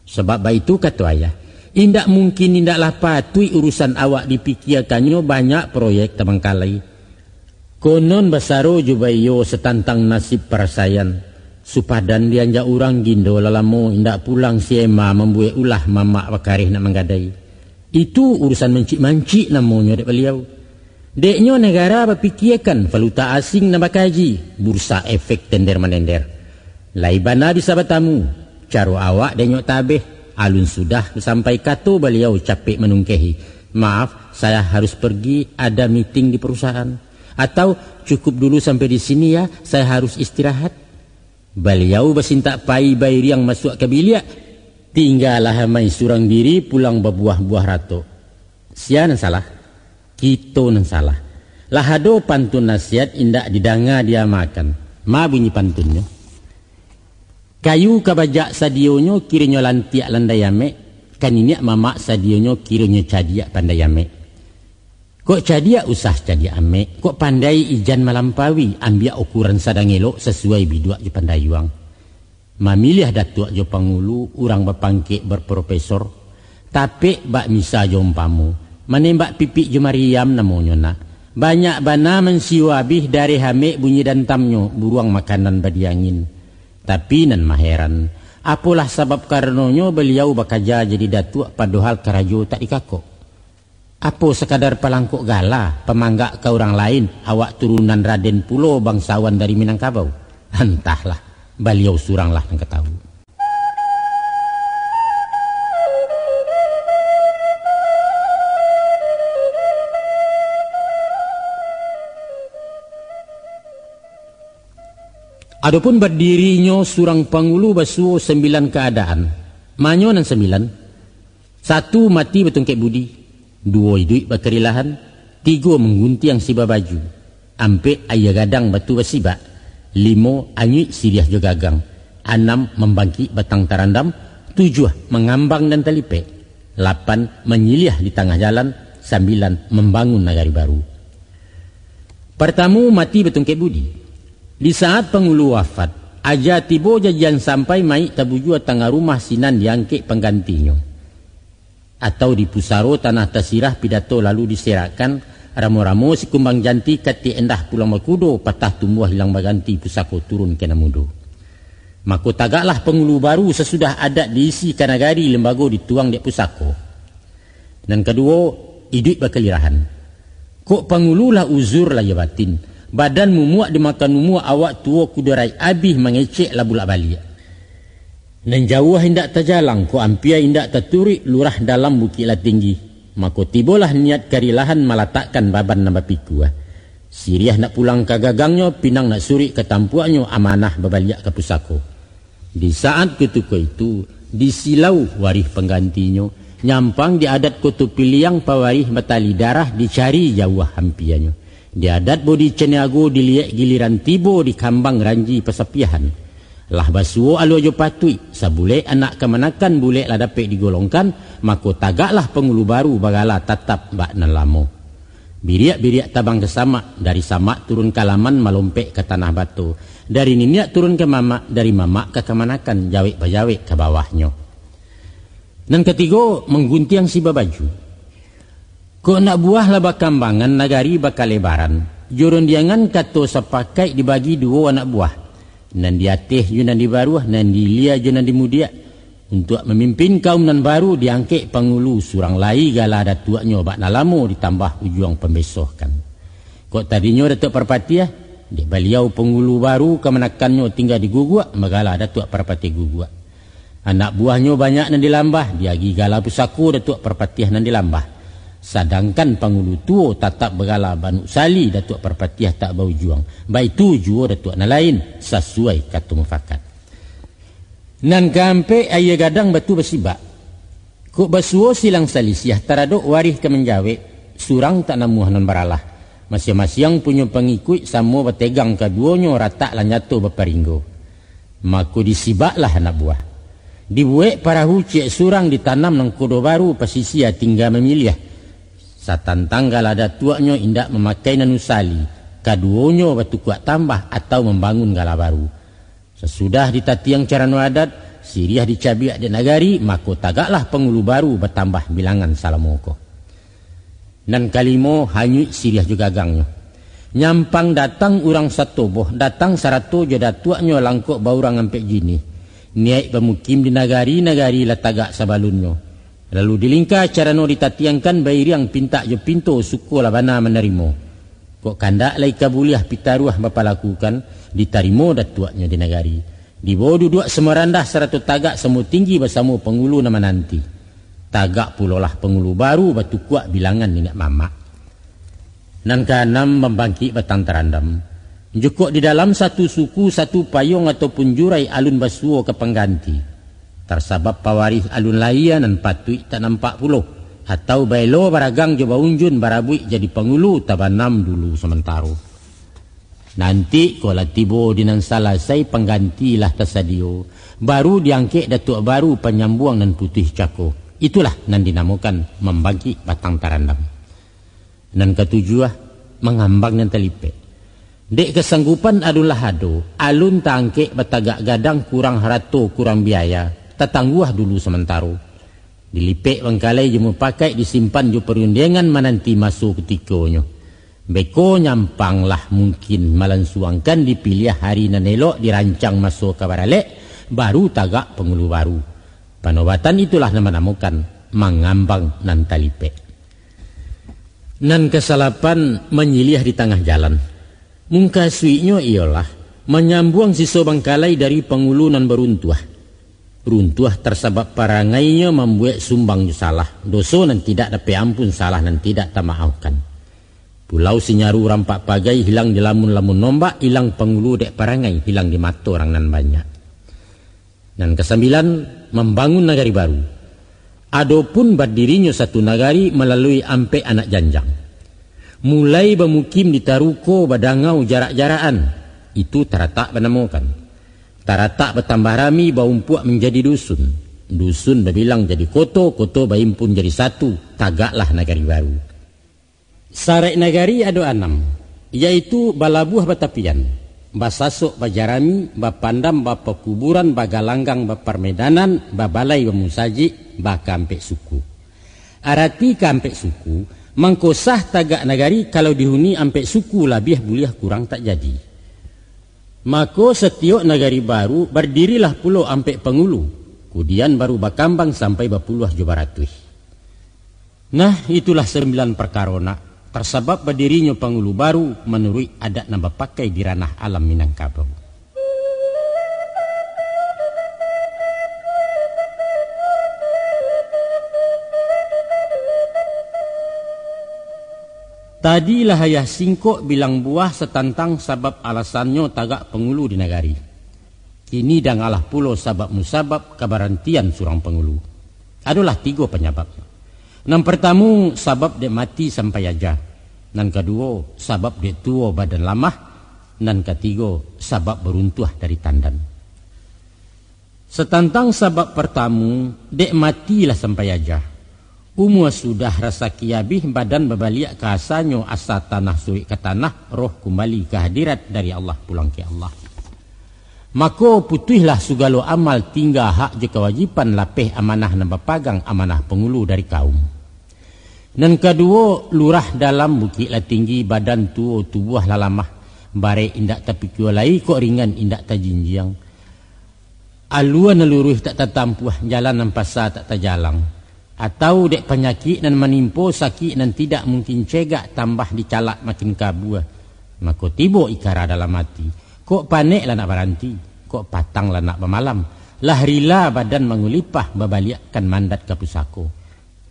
Sabab baitu kato ayah, indak mungkin, indaklah patuik urusan awak dipikiakannyo, banyak proyek tabangkalai. Konon basaro jo baiyo satantang nasib parasaian. Supadan dianjak urang, gindo lah lamo indak pulang, si Ema mambuek ulah, mamak bakareh nak manggadai. Itu urusan mancik-mancik namonyo dek baliau. Deknyo nagara bapikiakan, valuta asing nan bakaji, bursa efek tender-manender. Lai bana bisa batamu, caro awak denyok tabeh, alun sudah sampai kato baliau capek manungkehi. Maaf, saya harus pergi, ada meeting di perusahaan. Atau, cukup dulu sampai di sini ya, saya harus istirahat. Baliau basintak pai bairiang masuak ka biliak, tinggalah amai surang diri pulang babuah-buah ratok. Sia nan salah? Kito nan salah. Lah ado pantun nasihat indak didanga diamakan. Ma bunyi pantunnyo. Kayu ka bajak sadionyo kironyo lantiak landai amek, ka niniak mamak sadionyo kironyo cadiak pandai amek. Kok cadiak usah cadiak amek, kok pandai ijan malampaui, ambiak ukuran sadang elok sasuai biduak jo pandayuang. Mamiliah datuak jo pangulu, urang bapangkek berprofesor, tapek bak misa jo umpamo, manembak pipik jo mariam namonyo nak. Banyak bana mansiwa abih dareh amek bunyi dantamnyo, buruang makanan badiangin. Tapi nan maheran, apolah sabab karanonyo baliau bakaja jadi datuak padohal karajo tak dikakok? Apo sakadar palangkok gala, pamanggak ka urang lain, awak turunan Raden pulo, bangsawan dari Minangkabau? Antahlah, baliau suranglah nan ka tahu. Adopun badirinyo surang pangulu basuo sambilan kaadaan. Manyo nan sambilan? Satu mati batungkek budi, duo iduik bakarilahan, tigo mangguntiang siba baju, ampek aia gadang batu basibak, limo anyuik siriah jo gagang, anam mambangkik batang tarandam, tujuah mangambang dan talipek, lapan manyiliah di tangah jalan, sambilan mambangun nagari baru. Partamu mati batungkek budi. Di saat pangulu wafat, aja tibo jajian sampai, mayik tabujua tangah rumah, sinan diangkek panggantinyo. Atau di pusaro tanah tasirah, pidato lalu diserakkan, ramo-ramo sikumbang janti, katiak endah pulang bakudo, patah tumbuah hilang baganti, pusako turun ka nan mudo. Mako tagaklah pangulu baru, sasudah adat diisi ka nagari, lembago dituang dek pusako. Nan kaduo, iduik bakalirahan. Kok pangulu lah uzur lahia batin, badan mumuak dimakan umua, awak tuo kudo raik abih, mangecek lah bulak baliak. Nan jauah indak tajalang, kok ampia indak taturuik, lurah dalam bukik lah tinggi. Mako tibolah niat karilahan, malatakkan baban nan bapikua. Siriah nak pulang ka gagangnyo, pinang nak suruik ka tampuaknyo, amanah babaliak ka pusako. Di saat kutiko itu, disilau warih panggantinyo, nyampang di adat Koto Piliang, pawarih batali darah, dicari jauah ampianyo. Di adat Bodi Caniago, diliek giliran tibo, di kambang ranji pasapiahan. Lah basuo alua jo patuik, sabulek anak kamanakan bulek lah dapek digolongkan, mako tagaklah pangulu baru bagala tatap bak nan lamo. Biriak-biriak tabang ka samak, dari samak turun ka laman malompek ka tanah bato, dari niniak turun ka mamak, dari mamak ka kamanakan, jawek bajawek ka bawahnyo. Nan katigo, mangguntiang si babaju. Kok anak buah lah bakambangan, nagari bakalebaran, jo rondiangan kato sapakaik dibagi duo anak buah, nan di ateh jo nan di baruah, nan di ilia jo nan di mudiak. Untuak mamimpin kaum nan baru, diangkek pangulu surang lai, gala datuaknyo bak nan lamo ditambah ujuang pambesohkan. Kok tadinyo Datuak Parpatiah, dek baliau pangulu baru kamanakannyo tingga di Guguak, bagala Datuak Parpatiah Guguak. Anak buahnyo banyak nan di Lambah, diagi gala pusako Datuak Parpatiah nan di Lambah. Sadangkan pangulu tuo tatap bagala Banuk Sali, Datuak Parpatiah tak baujuang. Baitu juo datuak nan lain, sasuai kato mufakat. Nan kaampek, aia gadang batu basibak. Kok basuo silang salisiah, taradok warih ka manjawek, surang tak namuah nan baralah. Masiang-masiang punyo pangikuik, samo bategang kaduonyo, ratak lah nyato baparinggo. Mako disibaklah anak buah. Dibuek parahu ciek surang, ditanam nangkodo baru, pasisia tingga mamiliah. Satantang gala datuaknyo indak mamakai nan usali, kaduonyo batukuak tambah atau mambangun gala baru. Sasudah ditatiang carano adat, siriah dicabiak dek nagari, mako tagaklah pangulu baru batambah bilangan salamo ko. Nan kalimo, hanyuik siriah jo gagangnyo. Nyampang datang urang satoboh, datang sarato jo datuaknyo langkok baurang ampek jinih. Niaik bamukim di nagari, nagari lah tagak sabalunnyo. Lalu dilingka carano ditatiangkan, bairiang pintak jo pinto, suko lah bana manarimo. Kok kandak lai ka buliah pitaruah bapalakukan, ditarimo datuaknyo di nagari. Dibawo duduak samo randah sarato tagak samo tinggi basamo pangulu nan mananti. Tagak pulolah pangulu baru batukuak bilangan niniak mamak. Nan kaanam, mambangkik batang tarandam. Jikok di dalam satu suku, satu payuang ataupun jurai alun basuo ka pangganti, tarsabab pawarih alun lahia, nan patuik tak nampak pulo, atau baelo baragang jo baunjun, barabuik jadi pangulu, tabanam dulu samantaro. Nanti kok lah tibo di nan salasai, pangganti lah tasadio, baru diangkek datuak baru, panyambuang nan putuih cako. Itulah nan dinamokan mambangkik batang tarandam. Nan katujuah, mangambang nan talipek. Dek kasanggupan alun lah ado, alun taangkek batagak gadang, kurang harato, kurang biaya, tatangguah dulu samantaro. Dilipek bangkalai jo mupakaik, disimpan jo parundiangan, mananti maso kutikonyo. Beko nyampang lah mungkin malansuangkan, dipiliah hari nan elok, dirancang maso ka baralek, baru tagak pangulu baru. Panobatan itulah nan manamokan mangambang nan talipek. Nan kasalapan, manyiliah di tangah jalan. Mungkasuiknyo iyolah, manyambuang siso bangkalai dari pangulu nan baruntuah. Runtuah tarsabab parangainyo mambuek sumbang jo salah, doso nan tidak dapek ampun, salah nan tidak tamaafkan. Pulau Sinyaru rampak pagai, hilang di lamun-lamun ombak, hilang pangulu dek parangai, hilang di mato urang nan banyak. Nan kasambilan, mambangun nagari baru. Adopun badirinyo satu nagari malalui ampek anak janjang. Mulai bamukim di taruko, badangau jarak-jarakan, itu taratak banamokan. Taratak batambah rami, baumpuak manjadi dusun. Dusun babilang jadi koto, koto baimpun jadi satu, tagaklah nagari baru. Saraik nagari ado anam, yaitu balabuah batapian, basasok bajarami, bapandam bapakuburan, bagalanggang baparmedanan, babalai bamusajik, bakaampek suku. Arati kaampek suku, mangko sah tagak nagari kalau dihuni ampek suku, labiah buliah, kurang tak jadi. Mako satiok nagari baru badirilah pulo ampek pangulu, kudian baru bakambang sampai bapuluah jo baratuih. Nah, itulah sambilan parkaro nak, tarsabab badirinyo pangulu baru manuruik adat nan bapakai di ranah alam Minangkabau. Tadi lah ayah singkok bilang buah satantang sabab alasannyo tagak pangulu di nagari. Kini dangalah pulo sabab musabab kabarantian surang pangulu. Adolah tigo panyababnyo. Nan partamu, sabab dek mati sampai aja. Nan kaduo, sabab dek tuo badan lamah. Nan katigo, sabab baruntuah dari tandan. Satantang sabab partamu, dek mati lah sampai aja. Umua sudah rasaki abih, badan babaliak ka asanyo, asa tanah suruik ka tanah, roh kumbali ka hadirat, dari Allah pulang ka Allah. Mako, putuihlah sugalo amal, tingga hak jo kawajiban, lapeh amanah nan bapagang, amanah pangulu dari kaum. Nan kaduo, lurah dalam bukik lah tinggi, badan tuo tubuah lah lamah, barek indak tapikua lai, kok ringan indak tajinjiang. Alua nan luruih tak tatampuah, jalan nan pasa tak tajalang. Atau dek panyakik nan manimpo, sakik nan tidak mungkin cegak, tambah dicalak makin kabua. Mako tibo ikara dalam ati, kok panek lah nak baranti, kok patang lah nak bamalam, lah rila badan mangulipah, babaliakkan mandat ka pusako.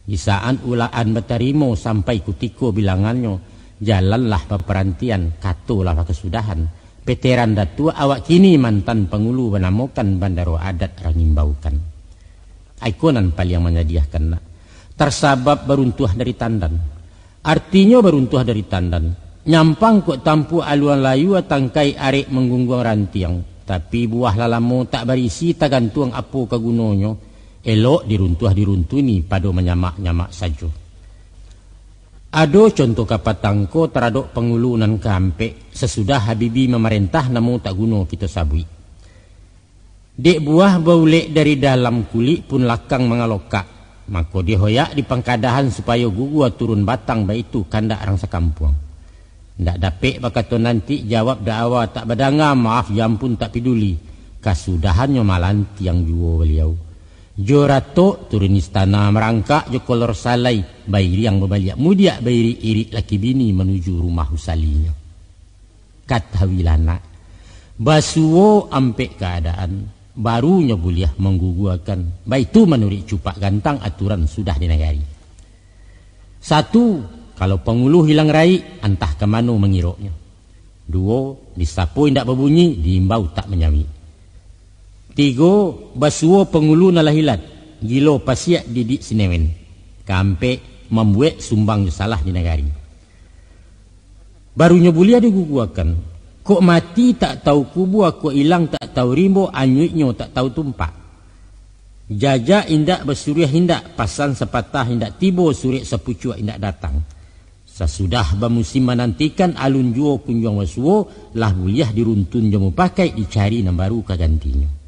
Di saat ulaan batarimo, sampai kutiko bilangannyo, jalanlah baparantian, katolah bakasudahan. Peteran Datuak awak kini, mantan pangulu banamokan Bandaro Adat Rangimbaukan. Iko nan paliang manyadiahkan nak. Tarsabab baruntuah dari tandan. Artinyo baruntuah dari tandan. Nyampang kok tampuak aluan layua, tangkai arek manggungguang rantiang. Tapi buah lah lamo tak barisi, tagantuang apo ka gunonyo. Elok diruntuah diruntuni, pado manyamak-nyamak sajo. Ado contoh kapatangko taradok pangulu nan kaampek, sasudah Habibie mamarentah, namo tak guno kito sabuik. Dek buah baulek dari dalam, kulik pun lakang mangalokak, mako dihoyak di pangkadahan, supayo gugua turun batang, baitu kandak rang sakampuang. Ndak dapek bakato nanti, jawab da'awa tak badanga, maaf jo ampun tak piduli, kasudahannyo malantiang juo baliau. Jo ratok turun istana, marangkak jo kolor salai, bairiang babaliak mudiak, bairik-irik laki bini manuju rumah usalinyo. Katahuilah nak, basuo ampek kaadaan, baru nyo buliah mangguguakan, baitu manuruik cupak gantang, aturan sudah di nagari. Satu, kalau pangulu hilang raik, antah ka mano mangiroknyo. Duo, disapo indak babunyi, diimbau tak manyawik. Tigo, basuo pangulu nan lah ilat, gilo pasiak didik sinewen. Kaampek, mambuek sumbang jo salah di nagari. Barunyo buliah diguguakan, kok mati tak tau kubua, kok ilang tak tau rimbo, anyuiknyo tak tau tumpak. Jajak indak basuriah indak, pasan sapatah indak tibo, surek sapucuak indak datang. Sasudah bamusim manantikan, alun juo kunjuang basuo, lah buliah diruntun jo mupakaik, dicari nan baru ka gantinyo.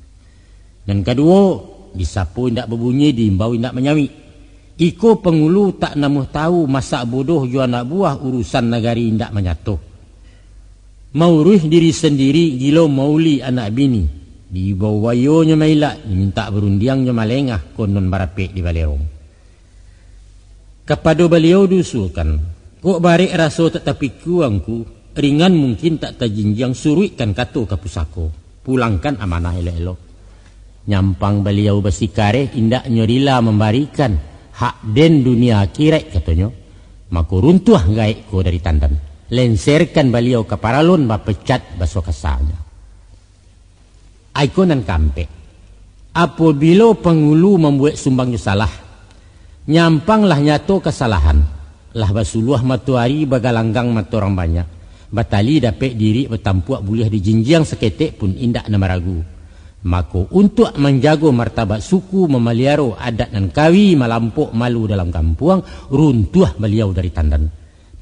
Nan kaduo, disapo indak babunyi, diimbau indak manyawik. Iko pangulu tak namuah tahu, masak bodoh jo anak buah, urusan nagari indak manyato. Mauruih diri sandiri, gilo mauli anak bini. Di bawah wayonyo mailak, dimintak barundiang jo malengah, konon barapek di balerong. Kapado baliau diusulkan, kok barek raso tak tapikua ngku, ringan mungkin tak tajinjiang, suruikkan kato ka pusako, pulangkan amanah elok-elok. Nyampang baliau basikareh, indaknyo rila mambarikan, hak den dunia akiraik, katonyo. Mako runtuah gaek ko dari tandan, lenserkan baliau ka paralun, bapecat baso kasanyo. Aiko nan kaampek, apobilo pangulu mambuek sumbang jo salah, nyampang lah nyato kasalahan, lah basuluah matoari, bagalanggang mato urang banyak, batali dapek dirik batampuak, buliah dijinjiang saketek pun indak nan maragu. Mako, untuak manjago martabat suku, mamaliaro adat nan kawi, malampok malu dalam kampuang, runtuah baliau dari tandan.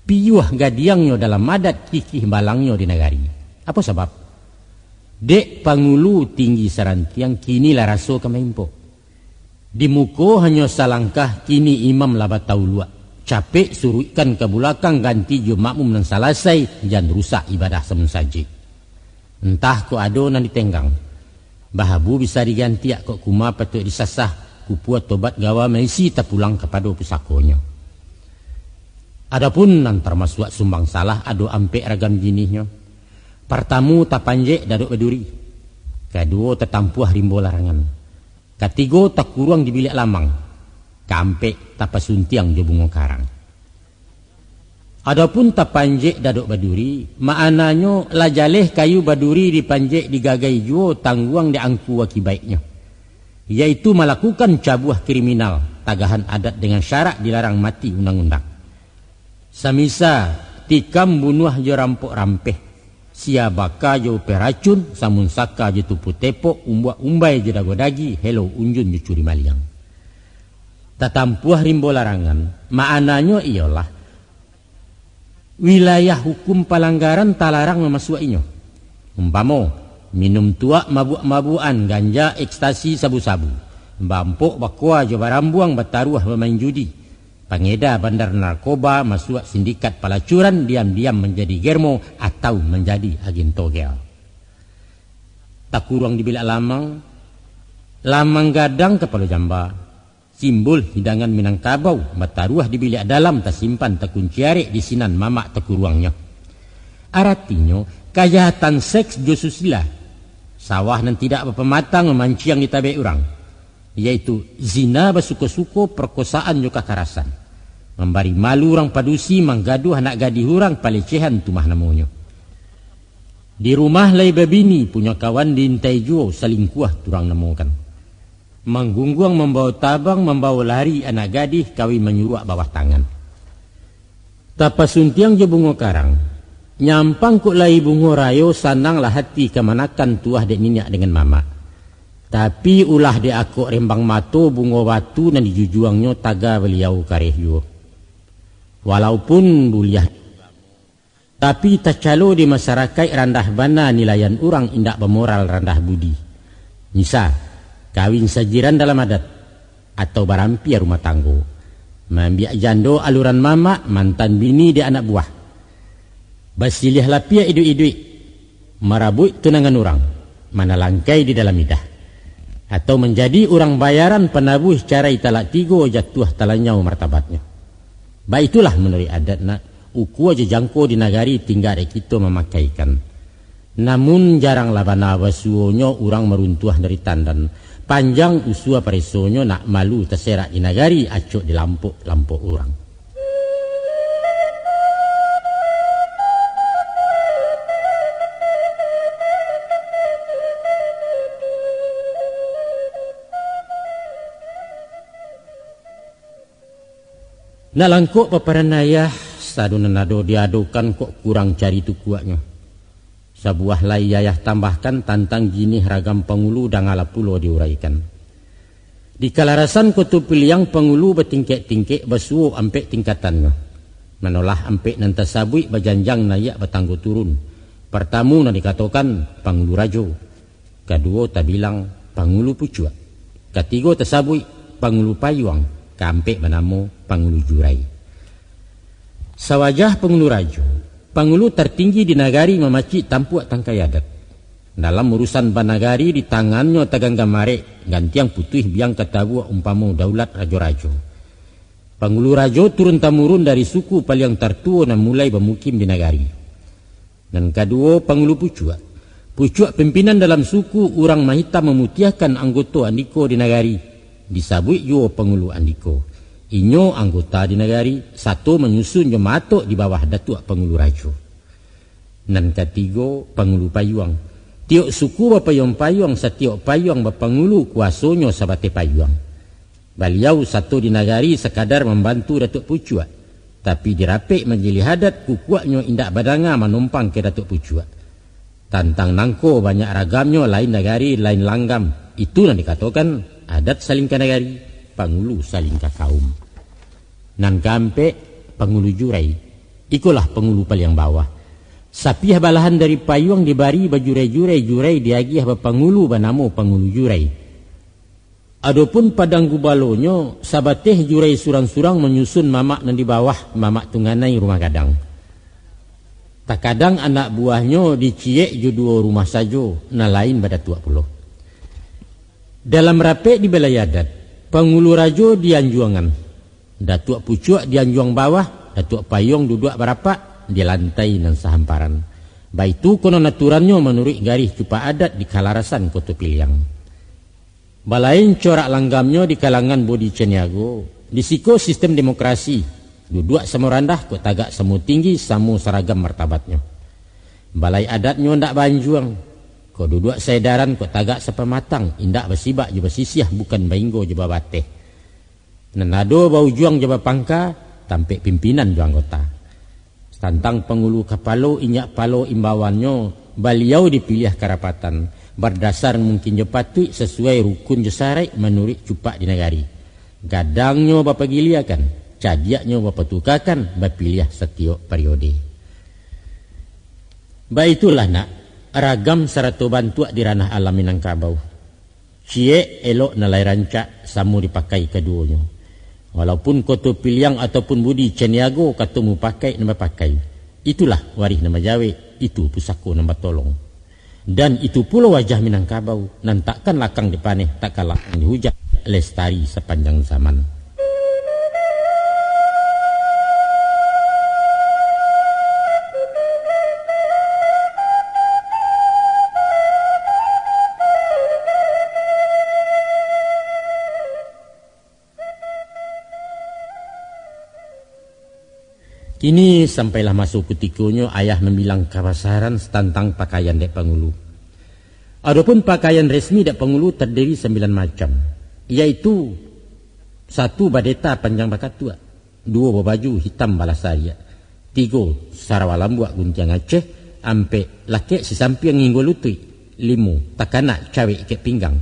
Piuah gadiangnyo dalam adat, kikih balangnyo di nagari. Apo sabab? Dek pangulu tinggi sarantiang, kini lah raso ka maimpok. Di muko hanyo salangkah, kini imam lah batauluak. Capek suruikkan ka bulakang, ganti jo makmum nan salasai, jan rusak ibadah samusajik. Antah kok ado nan ditenggang. Bahabu bisa digantiak, kok kuma patuik disasah, kupua tobat gawa maisi, tapulang kapado pusakonyo. Adopun nan tarmasuak sumbang salah, ado ampek ragam jinihnyo. Partamu, tapanjek dadok baduri. Kaduo, tatampuah rimbo larangan. Katigo, takuruang di biliak lamang. Kaampek, tapasuntiang jo bungo karang. Adopun tapanjek dadok baduri, maknanyo lah jaleh kayu baduri dipanjek digagai juo, tangguang di angku akibaiknyo, yaitu malakukan sabuah kriminal, tagahan adat dengan syarak, dilarang mati undang-undang. Samisa tikam bunuah jo rampok rampeh, Sia baka jo upeh racun, samun saka jo tupu tepok, umbuak umbai jo dago dagi, helo unjun jo curi maliang. Tatampuah rimbo larangan, maknanyo iyolah, wilayah hukum palanggaran talarang mamasuak inyo. Umpamo, minum tuak, mabuak-mabuakan, ganja, ekstasi, sabu-sabu, bampok, bakoa jo barambuang, bataruah, bamain judi, pangeda bandar narkoba, masuak sindikat palacuran, diam-diam manjadi germo, atau manjadi agen togel. Takuruang di biliak lamang, lamang gadang kapalo jamba, simbol hidangan Minangkabau, bataruah di biliak dalam, tasimpan takunci arek di sinan mamak takuruangnyo. Aratinyo, kajahatan seks jo susila, sawah nan tidak bapamatang mamanciang di tabek urang, yaitu zina basuko-suko, parkosaan jo kakarasan, mambari malu urang padusi, manggaduah anak gadih urang, palecehan tu mah namonyo. Di rumah lai babini, punyo kawan diintai juo, salingkuah turang namokan. Manggungguang mambawo tabang, mambawo lari anak gadih, kawin manyuruak bawah tangan. Tapasuntiang jo bungo karang, nyampang kok lai bungo rayo, sananglah hati kamanakan tuah dek niniak dengan mamak. Tapi ulah dek akok rembang mato, bungo batu nan dijujuangnyo, taga baliau kareh juo. Walaupun buliah, tapi tacalo di masarakaik, randah bana nilaian urang, indak bamoral, randah budi. Misa, kawin sajiran dalam adat, atau barampia rumah tanggo, maambiak jando aluran mamak, mantan bini dek anak buah, basiliah lapiak iduik-iduik, marabuik tunangan urang, manalangkai di dalam idah, atau manjadi urang bayaran, panabuih carai talak tigo, jatuah talanyau martabatnyo. Baitulah manuruik adat nak, ukua jo jangko di nagari, tingga dek kito mamakaikan. Namun jaranglah bana basuonyo urang maruntuah dari tandan, panjang usua paresonyo, nak malu taserak di nagari, acok di lampok-lampok urang. Nak langkok paparan ayah, sado nan ado diadokan, kok kurang cari tukuaknyo. Sabuah lai ayah tambahkan, tantang jinih ragam pangulu, dangalah pulo diuraikan. Di kalarasan Koto Piliang, pangulu batingkek-tingkek, basuo ampek tingkatannyo. Manolah ampek nan tasabuik, bajanjang naiak, batanggo turun. Partamu nan dikatokan, pangulu rajo. Kaduo tabilang pangulu pucuak. Katigo tasabuik pangulu payuang. Kaampek banamo pangulu jurai. Sawajah pangulu rajo, pangulu tartinggi di nagari, mamacik tampuak tangkai adat. Dalam urusan banagari, di tangannyo taganggam arek, gantiang putuih biang katabuak, umpamo daulat rajo-rajo. Pangulu rajo turun-tamurun dari suku paliang tartuo nan mulai bamukim di nagari. Nan kaduo, pangulu pucuak. Pucuak pimpinan dalam suku, urang mahitam mamutiahkan anggoto andiko di nagari, disabuik juo pangulu andiko. Inyo anggota di nagari, sato manyusun jo maatok di bawah Datuak Pangulu Rajo. Nan katigo, pangulu payuang. Tiok suku bapayuang-payuang, satiok payuang bapangulu, kuasonyo sabateh payuang. Baliau sato di nagari sakadar mambantu Datuak Pucuak, tapi dirapek majilih adat, kukuaknyo indak badanga manompang ka Datuak Pucuak. Tantang nangko banyak ragamnyo, lain nagari, lain langgam, itu nan dikatokan adat salingka nagari, pangulu salingka kaum. Nan kaampek, pangulu jurai. Ikolah pangulu paliang bawah. Sapiah balahan dari payuang dibari bajurai-jurai, jurai diagiah bapangulu, banamo pangulu jurai. Adopun padang gubalonyo, sabateh jurai surang-surang manyusun mamak nan di bawah, mamak tu nganai rumah gadang. Takadang anak buahnyo diciek jo duo rumah sajo, nan lain badatuak pulo. Dalam rapek di balai adat, pangulu rajo di anjuangan, Datuak Pucuak di anjuang bawah, Datuak Payuang duduak barapak di lantai nan sahamparan. Baitu konon aturannyo manuruik garih cupak adat di kalarasan Koto Piliang. Balain corak langgamnyo di kalangan Bodi Caniago, di siko sistem demokrasi, duduak samo randah, kok tagak samo tinggi, samo saragam martabatnyo. Balai adatnyo ndak baanjuang, kok duduak saedaran, kok tagak sapamatang, indak basibak jo basisiah, bukan bainggo jo babateh. Nan ado baujuang jo bapangka, tampek pimpinan jo anggota. Tantang pangulu kapalo inyak palo imbauannyo, baliau dipiliah karapatan, bardasar mungkin jo patuik sasuai rukun jo saraik manuruik cupak di nagari. Gadangnyo bapagiliakan, cadiaknyo bapatukakan, bapiliah satiok pariode. Baitulah nak, ragam sarato bantuak di ranah alam Minangkabau. Ciek elok nan lai rancak samo dipakai kaduonyo. Walaupun Koto Piliang ataupun Budi Caniago kato mupakaik nan bapakai, itulah warih nan bajawek, itu pusako nan batolong. Dan itu pulo wajah Minangkabau, nan takkan lakang dipaneh, takkan lakang dihujan, lestari sapanjang zaman. Kini sampailah maso kutikonyo ayah mambilang kabasaran tantang pakaian dek pangulu. Adopun pakaian resmi dek pangulu tadiri sambilan macam, yaitu, satu, badeta panjang bakatuak, duo, babaju hitam balasariak, tigo, sarawa lambuak guntiang Aceh, ampek, lakek sisampiang hinggo lutuik, limo, takanak cawek ikek pinggang,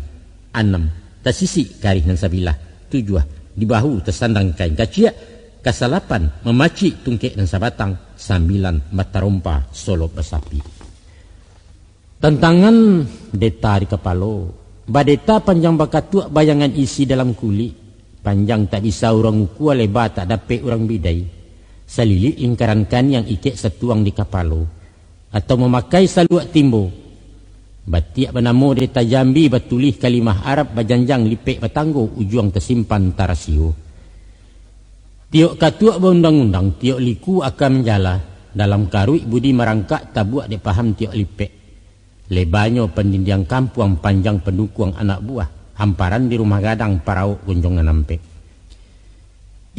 anam, tasisik karih nan sabilah, tujuah, di bahu tasandang kain kaciak, kasalapan, mamacik tungkek nan sabatang, sambilan, batarompa solop basapi. Tantangan deta di kapalo. Badeta panjang bakatuak bayangan isi dalam kulik, panjang tak bisa urang ukua, leba tak dapek urang bidai, salilik lingkaran kaniang ikek satuang di kapalo, atau mamakai saluak timbo. Batiak banamo deta jambi, batulih kalimah Arab, bajanjang lipek batanggo, ujuang tasimpan tarasio. Tiok katuak baundang-undang, tiok liku aka manjala, dalam karuik budi marangkak, tabuak dek paham tiok lipek. Lebanyo pandindiang kampuang, panjang pandukuang anak buah, hamparan di rumah gadang, parawok gonjong nan ampek.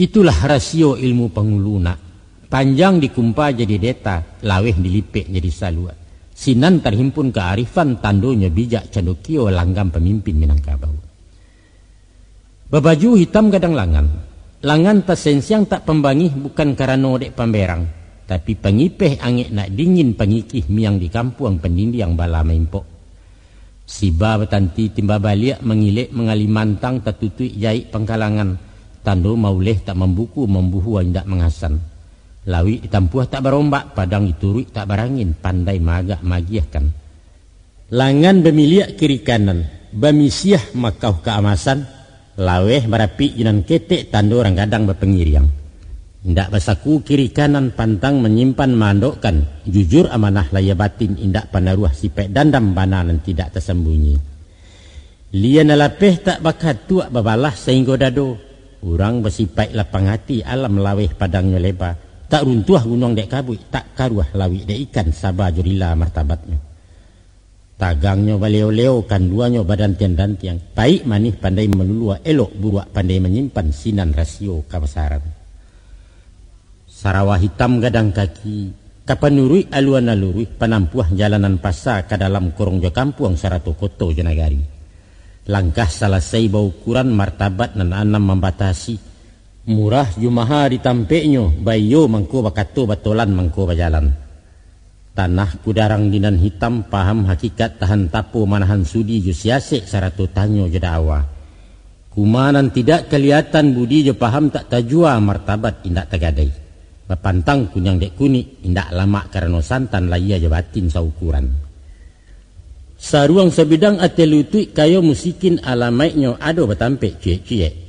Itulah rasio ilmu pangulu nak, panjang dikumpa jadi deta, laweh dilipek jadi saluak. Sinan tarhimpun kaarifan, tandonyo bijak candokio, langgam pamimpin Minangkabau. Babaju hitam gadang langan. Langan tasensiang tak pambangih, bukan karano dek pamberang, tapi pangipeh angek nak dingin, pangikih miang di kampuang, pandindiang bala maimpok. Siba batanti timba baliak, mangilek mangali mantang, tatutuik jaik pangkalangan, tando mauleh tak mambuku, mambuhua indak mangasan. Lauik ditampuah tak barombak, padang dituruik tak barangin, pandai maagak maagiahkan. Langan bamiliak kiri kanan, bamisiah makauh kaamasan, laweh barapik jo nan ketek, tando rang gadang bapangiriang. Indak basaku kiri kanan, pantang manyimpan maandokkan, jujur amanah lahia batin, indak panaruah sipaik dandam, bana nan tidak tasambunyi. Lia nan lapeh tak bakatuak, babalah sainggo dado. Urang basipaik lapang ati, alam laweh padangnyo leba, tak runtuah gunuang dek kabuik, tak karuah lauik dek ikan, saba jo rila martabatnyo. Tagangnyo baleo-leo, kanduanyo badantiang-dantiang, paik manih pandai malulua, elok buruak pandai manyimpan, sinan rasio kabasaran. Sarawa hitam gadang kaki, ka panuruik alua nan luruih, panampuah jalanan pasa, ka dalam korong jo kampuang, sarato koto jo nagari. Langkah salasai baukuran, martabat nan anam mambatasi, murah jo maha di tampeknyo, baiyo mangko bakato, batolan mangko bajalan. Tanah kudarang di nan hitam, paham hakikat tahan tapo, manahan sudi jo siasek, sarato tanyo jo dakwa. Kuma nan tidak kaliatan, budi jo paham tak tajua, martabat indak tagadai. Bapantang kuniang dek kunik, indak lamak karano santan, lahia jo batin saukuran. Saruang sabidang ateh lutuik, kayo musikin alamaiknyo, ado batampek ciek-ciek.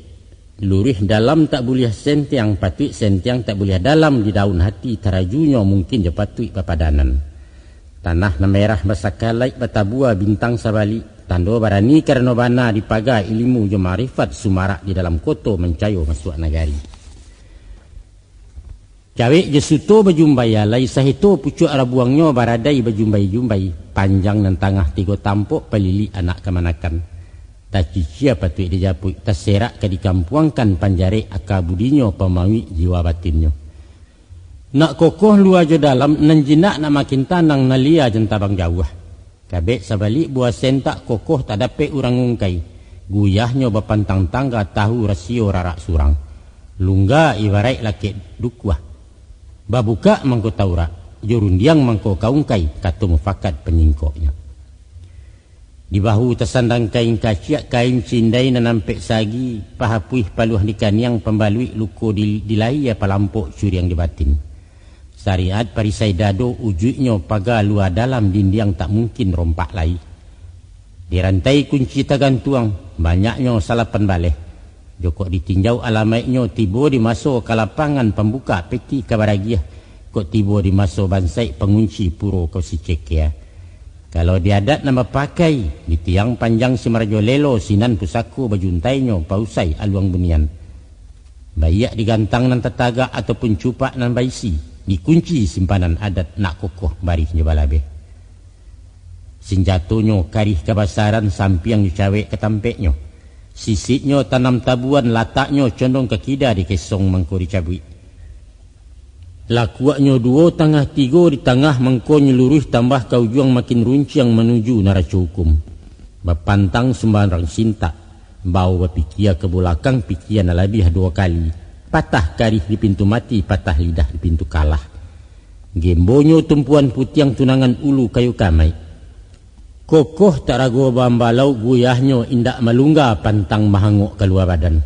Luruih dalam tak buliah sentiang, patuik sentiang tak buliah dalam, di daun hati tarajunyo, mungkin jo patuik bapadanan. Tanah nan merah basakalaik, batabua bintang sabalik, tando barani karano bana, dipaga ilimu jo maarifat, sumarak di dalam koto, mancayo masuak nagari. Cawek jo suto bajumbai alai, saheto pucuak rabuangnyo, baradai bajumbai-jumbai, panjang nan tangah tigo tampok, palilik anak kamanakan. Tacicia patuik dijapuik, taserak ka dikampuangkan, panjarek aka budinyo, pamauik jiwa batinnyo. Nak kokoh lua jo dalam, nan jinak nak makin tanang, nan lia jan tabang jauah. Kabek sabalik buah sen tak kokoh, tak dapek urang ngungkai. Guyahnyo bapantang tangga, tahu rasio rarak surang. Lungga ibaraik lakek dukuah. Babukak mangko taurak, jo rundiang mangko ka ungkai, kato mufakat panyingkoknyo. Di bahu tasandang kain kaciak, kain cindai nan ampek sagi, pahapuih paluah di kaniang, pambaluik luko di, di lahia, palampok curiang di batin. Sariat parisai dado, ujuiknyo paga lua dalam, dindiang tak mungkin rompak lai. Di rantai kunci tagantuang, banyaknyo salapan baleh. Jokok ditinjau alamaiknyo, tibo di maso ka lapangan, pambukak peti ka baragiah, kok tibo di maso bansaik, pangunci puro ka sicekia. Kalau di adat nan bapakai, di tiang panjang si marajo lelo, sinan pusako bajuntainyo, pausai aluang bunian. Baiak di gantang nan tatagak, ataupun cupak nan baisi, dikunci simpanan adat, nak kokoh barih jo balabeh. Sinjatonyo karih kabasaran, sampiang dicawek ka tampeknyo. Sisiknyo tanam tabuan, lataknyo condong ka kida, dikesong mangko dicabuik. Lakuaknyo duo tangah tigo, di tangah mangko nyo luruih, tambah ka ujuang makin runciang, manuju naraco hukum. Bapantang sumbarang sintak, bao bapikia ka bulakang, pikia nan labiah duo kali, patah karih di pintu mati, patah lidah di pintu kalah. Gembonyo tumpuan putiang, tunangan ulu kayu kamaik. Kokoh tak rago bambalau, guyahnyo indak malungga, pantang mahangok kalua badan.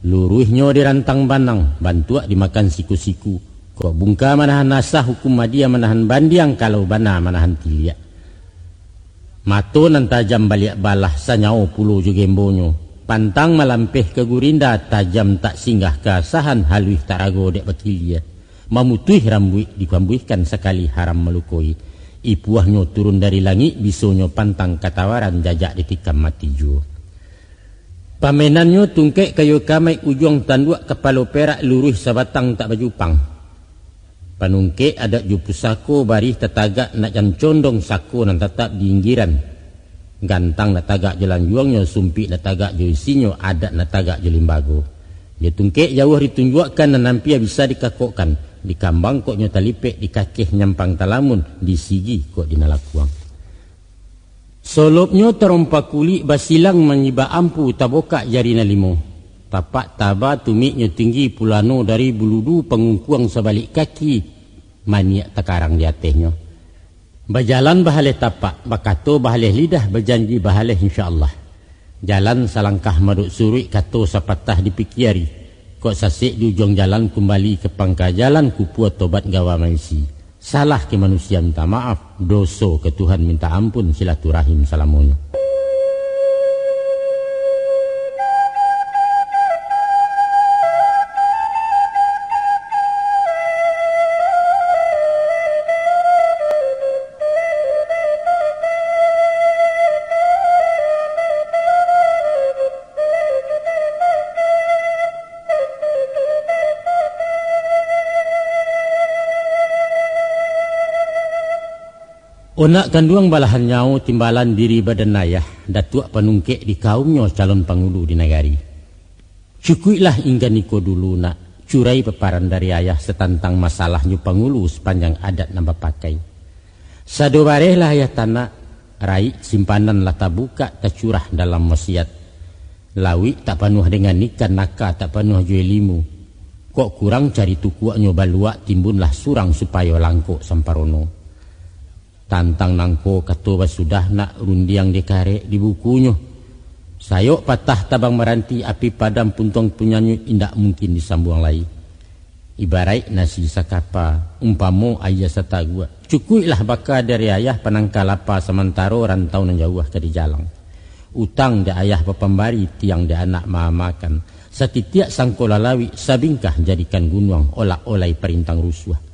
Luruihnyo di rantang banang, bantuak dimakan siku-siku. Kok bungka manahan asah, hukum adia manahan bandiang, kalau bana manahan tiliak. Mato nan tajam baliak balah, sanyawo pulo jo gembonyo. Pantang malampeh ka gurinda, tajam tak singgah ka asahan, haluih tak rago dek bakilia. Mamutuih rambuik dikambuihkan, sakali haram malukoi. Ipuahnyo turun dari langik, bisonyo pantang katawaran, jajak ditikam mati juo. Pamainannyo tungkek kayu kamaik, ujuang tanduak kapalo perak, luruih sabatang tak bajupang. Panungkek adat jo pusako, barih tatagak nak jan condong, sako nan tatap di inggiran. Gantang nak tagak jo lanjuangnyo, sumpik nak tagak jo isinyo, adat nak tagak jo limbago. Jo tungkek jauah ditunjuakkan, nan ampia bisa dikakokkan, di kambang kok nyo talipek, di kakeh nyampang talamun, di sigi kok di nalakuang. Solopnyo tarompa kulik, basilang manyibak ampu, tabokak jari nan limo. Tapak taba tumiknyo tinggi, pulano dari buludu, pangungkuang sabalik kaki, maniak takarang di atehnyo. Bajalan bahaleh tapak, bakato bahaleh lidah, bajanji bahaleh insya Allah. Jalan salangkah madok suruik, kato sapatah dipikiari. Kok sasek di ujuang jalan, kumbali ka pangka jalan, kupua tobat gawa maisi. Salah ka manusia minta maaf, doso ka Tuhan minta ampun, silaturahim salamonyo. Onak kanduang balahan nyawo, timbalan diri badan ayah, datuak panungkek di kaumnyo, calon pangulu di nagari. Cukuiklah inggan iko dulu, nak, curai paparan dari ayah satantang masalah nyo pangulu sapanjang adat nan bapakai. Sado barehlah ayah tanak, raik simpanan lah tabukak, tacurah dalam wasiat. Lauik tak panuah dengan ikan, naka tak panuah jo ilimu. Kok kurang cari tukuaknyo, baluak timbunlah surang, supayo langkok samparono. Tantang nangko kato basudah, nak, rundiang dikarek di bukunyo. Sayok patah tabang maranti, api padam puntuang punyannyo, indak mungkin disambuang lai. Ibaraik nasi sakapa, umpamo aia sataguak. Cukuiklah baka dari ayah, panangka lapa samantaro, rantau nan jauah ka dijalang. Utang dek ayah bapambari, tiang dek anak maamakan. Satitiak sangko lalawik, sabingkah jadikan gunuang, olak olai parintang rusuah.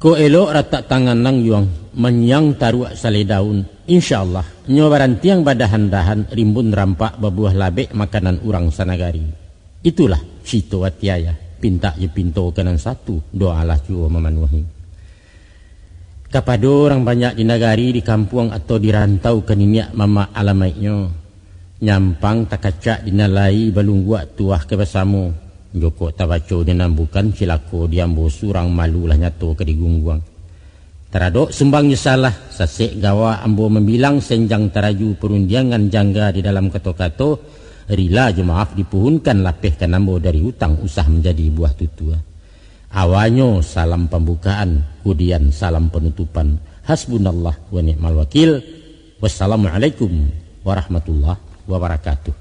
Kok elok ratak tangan lanjuang, manyiang taruak salai daun. Insya Allah, nyo barantiang badahan-dahan, rimbun rampak babuah labek, makanan urang sanagari. Itulah cito ati ayah, pintak jo pinto ka nan satu, doalah juo mamanuahi. Kapado urang banyak di nagari, di kampuang, atau di rantau ka niniak mamak alamaiknyo, nyampang takacak di nan lai, balungguak tuah ka basamo. Jokok tabaco di nan bukan, cilako di ambo surang, malu lah nyato ka digungguang. Taradok sumbang nyo salah, sasek gawa ambo mambilang, senjang taraju parundiangan, jangga di dalam kato-kato, rila jo maaf dipuhunkan, lapehkan ambo dari utang, usah manjadi buah tutua. Awanyo salam pambukaan, kudian salam panutupan. Hasbunallah wa ni'mal wakil. Wassalamualaikum warahmatullahi wabarakatuh.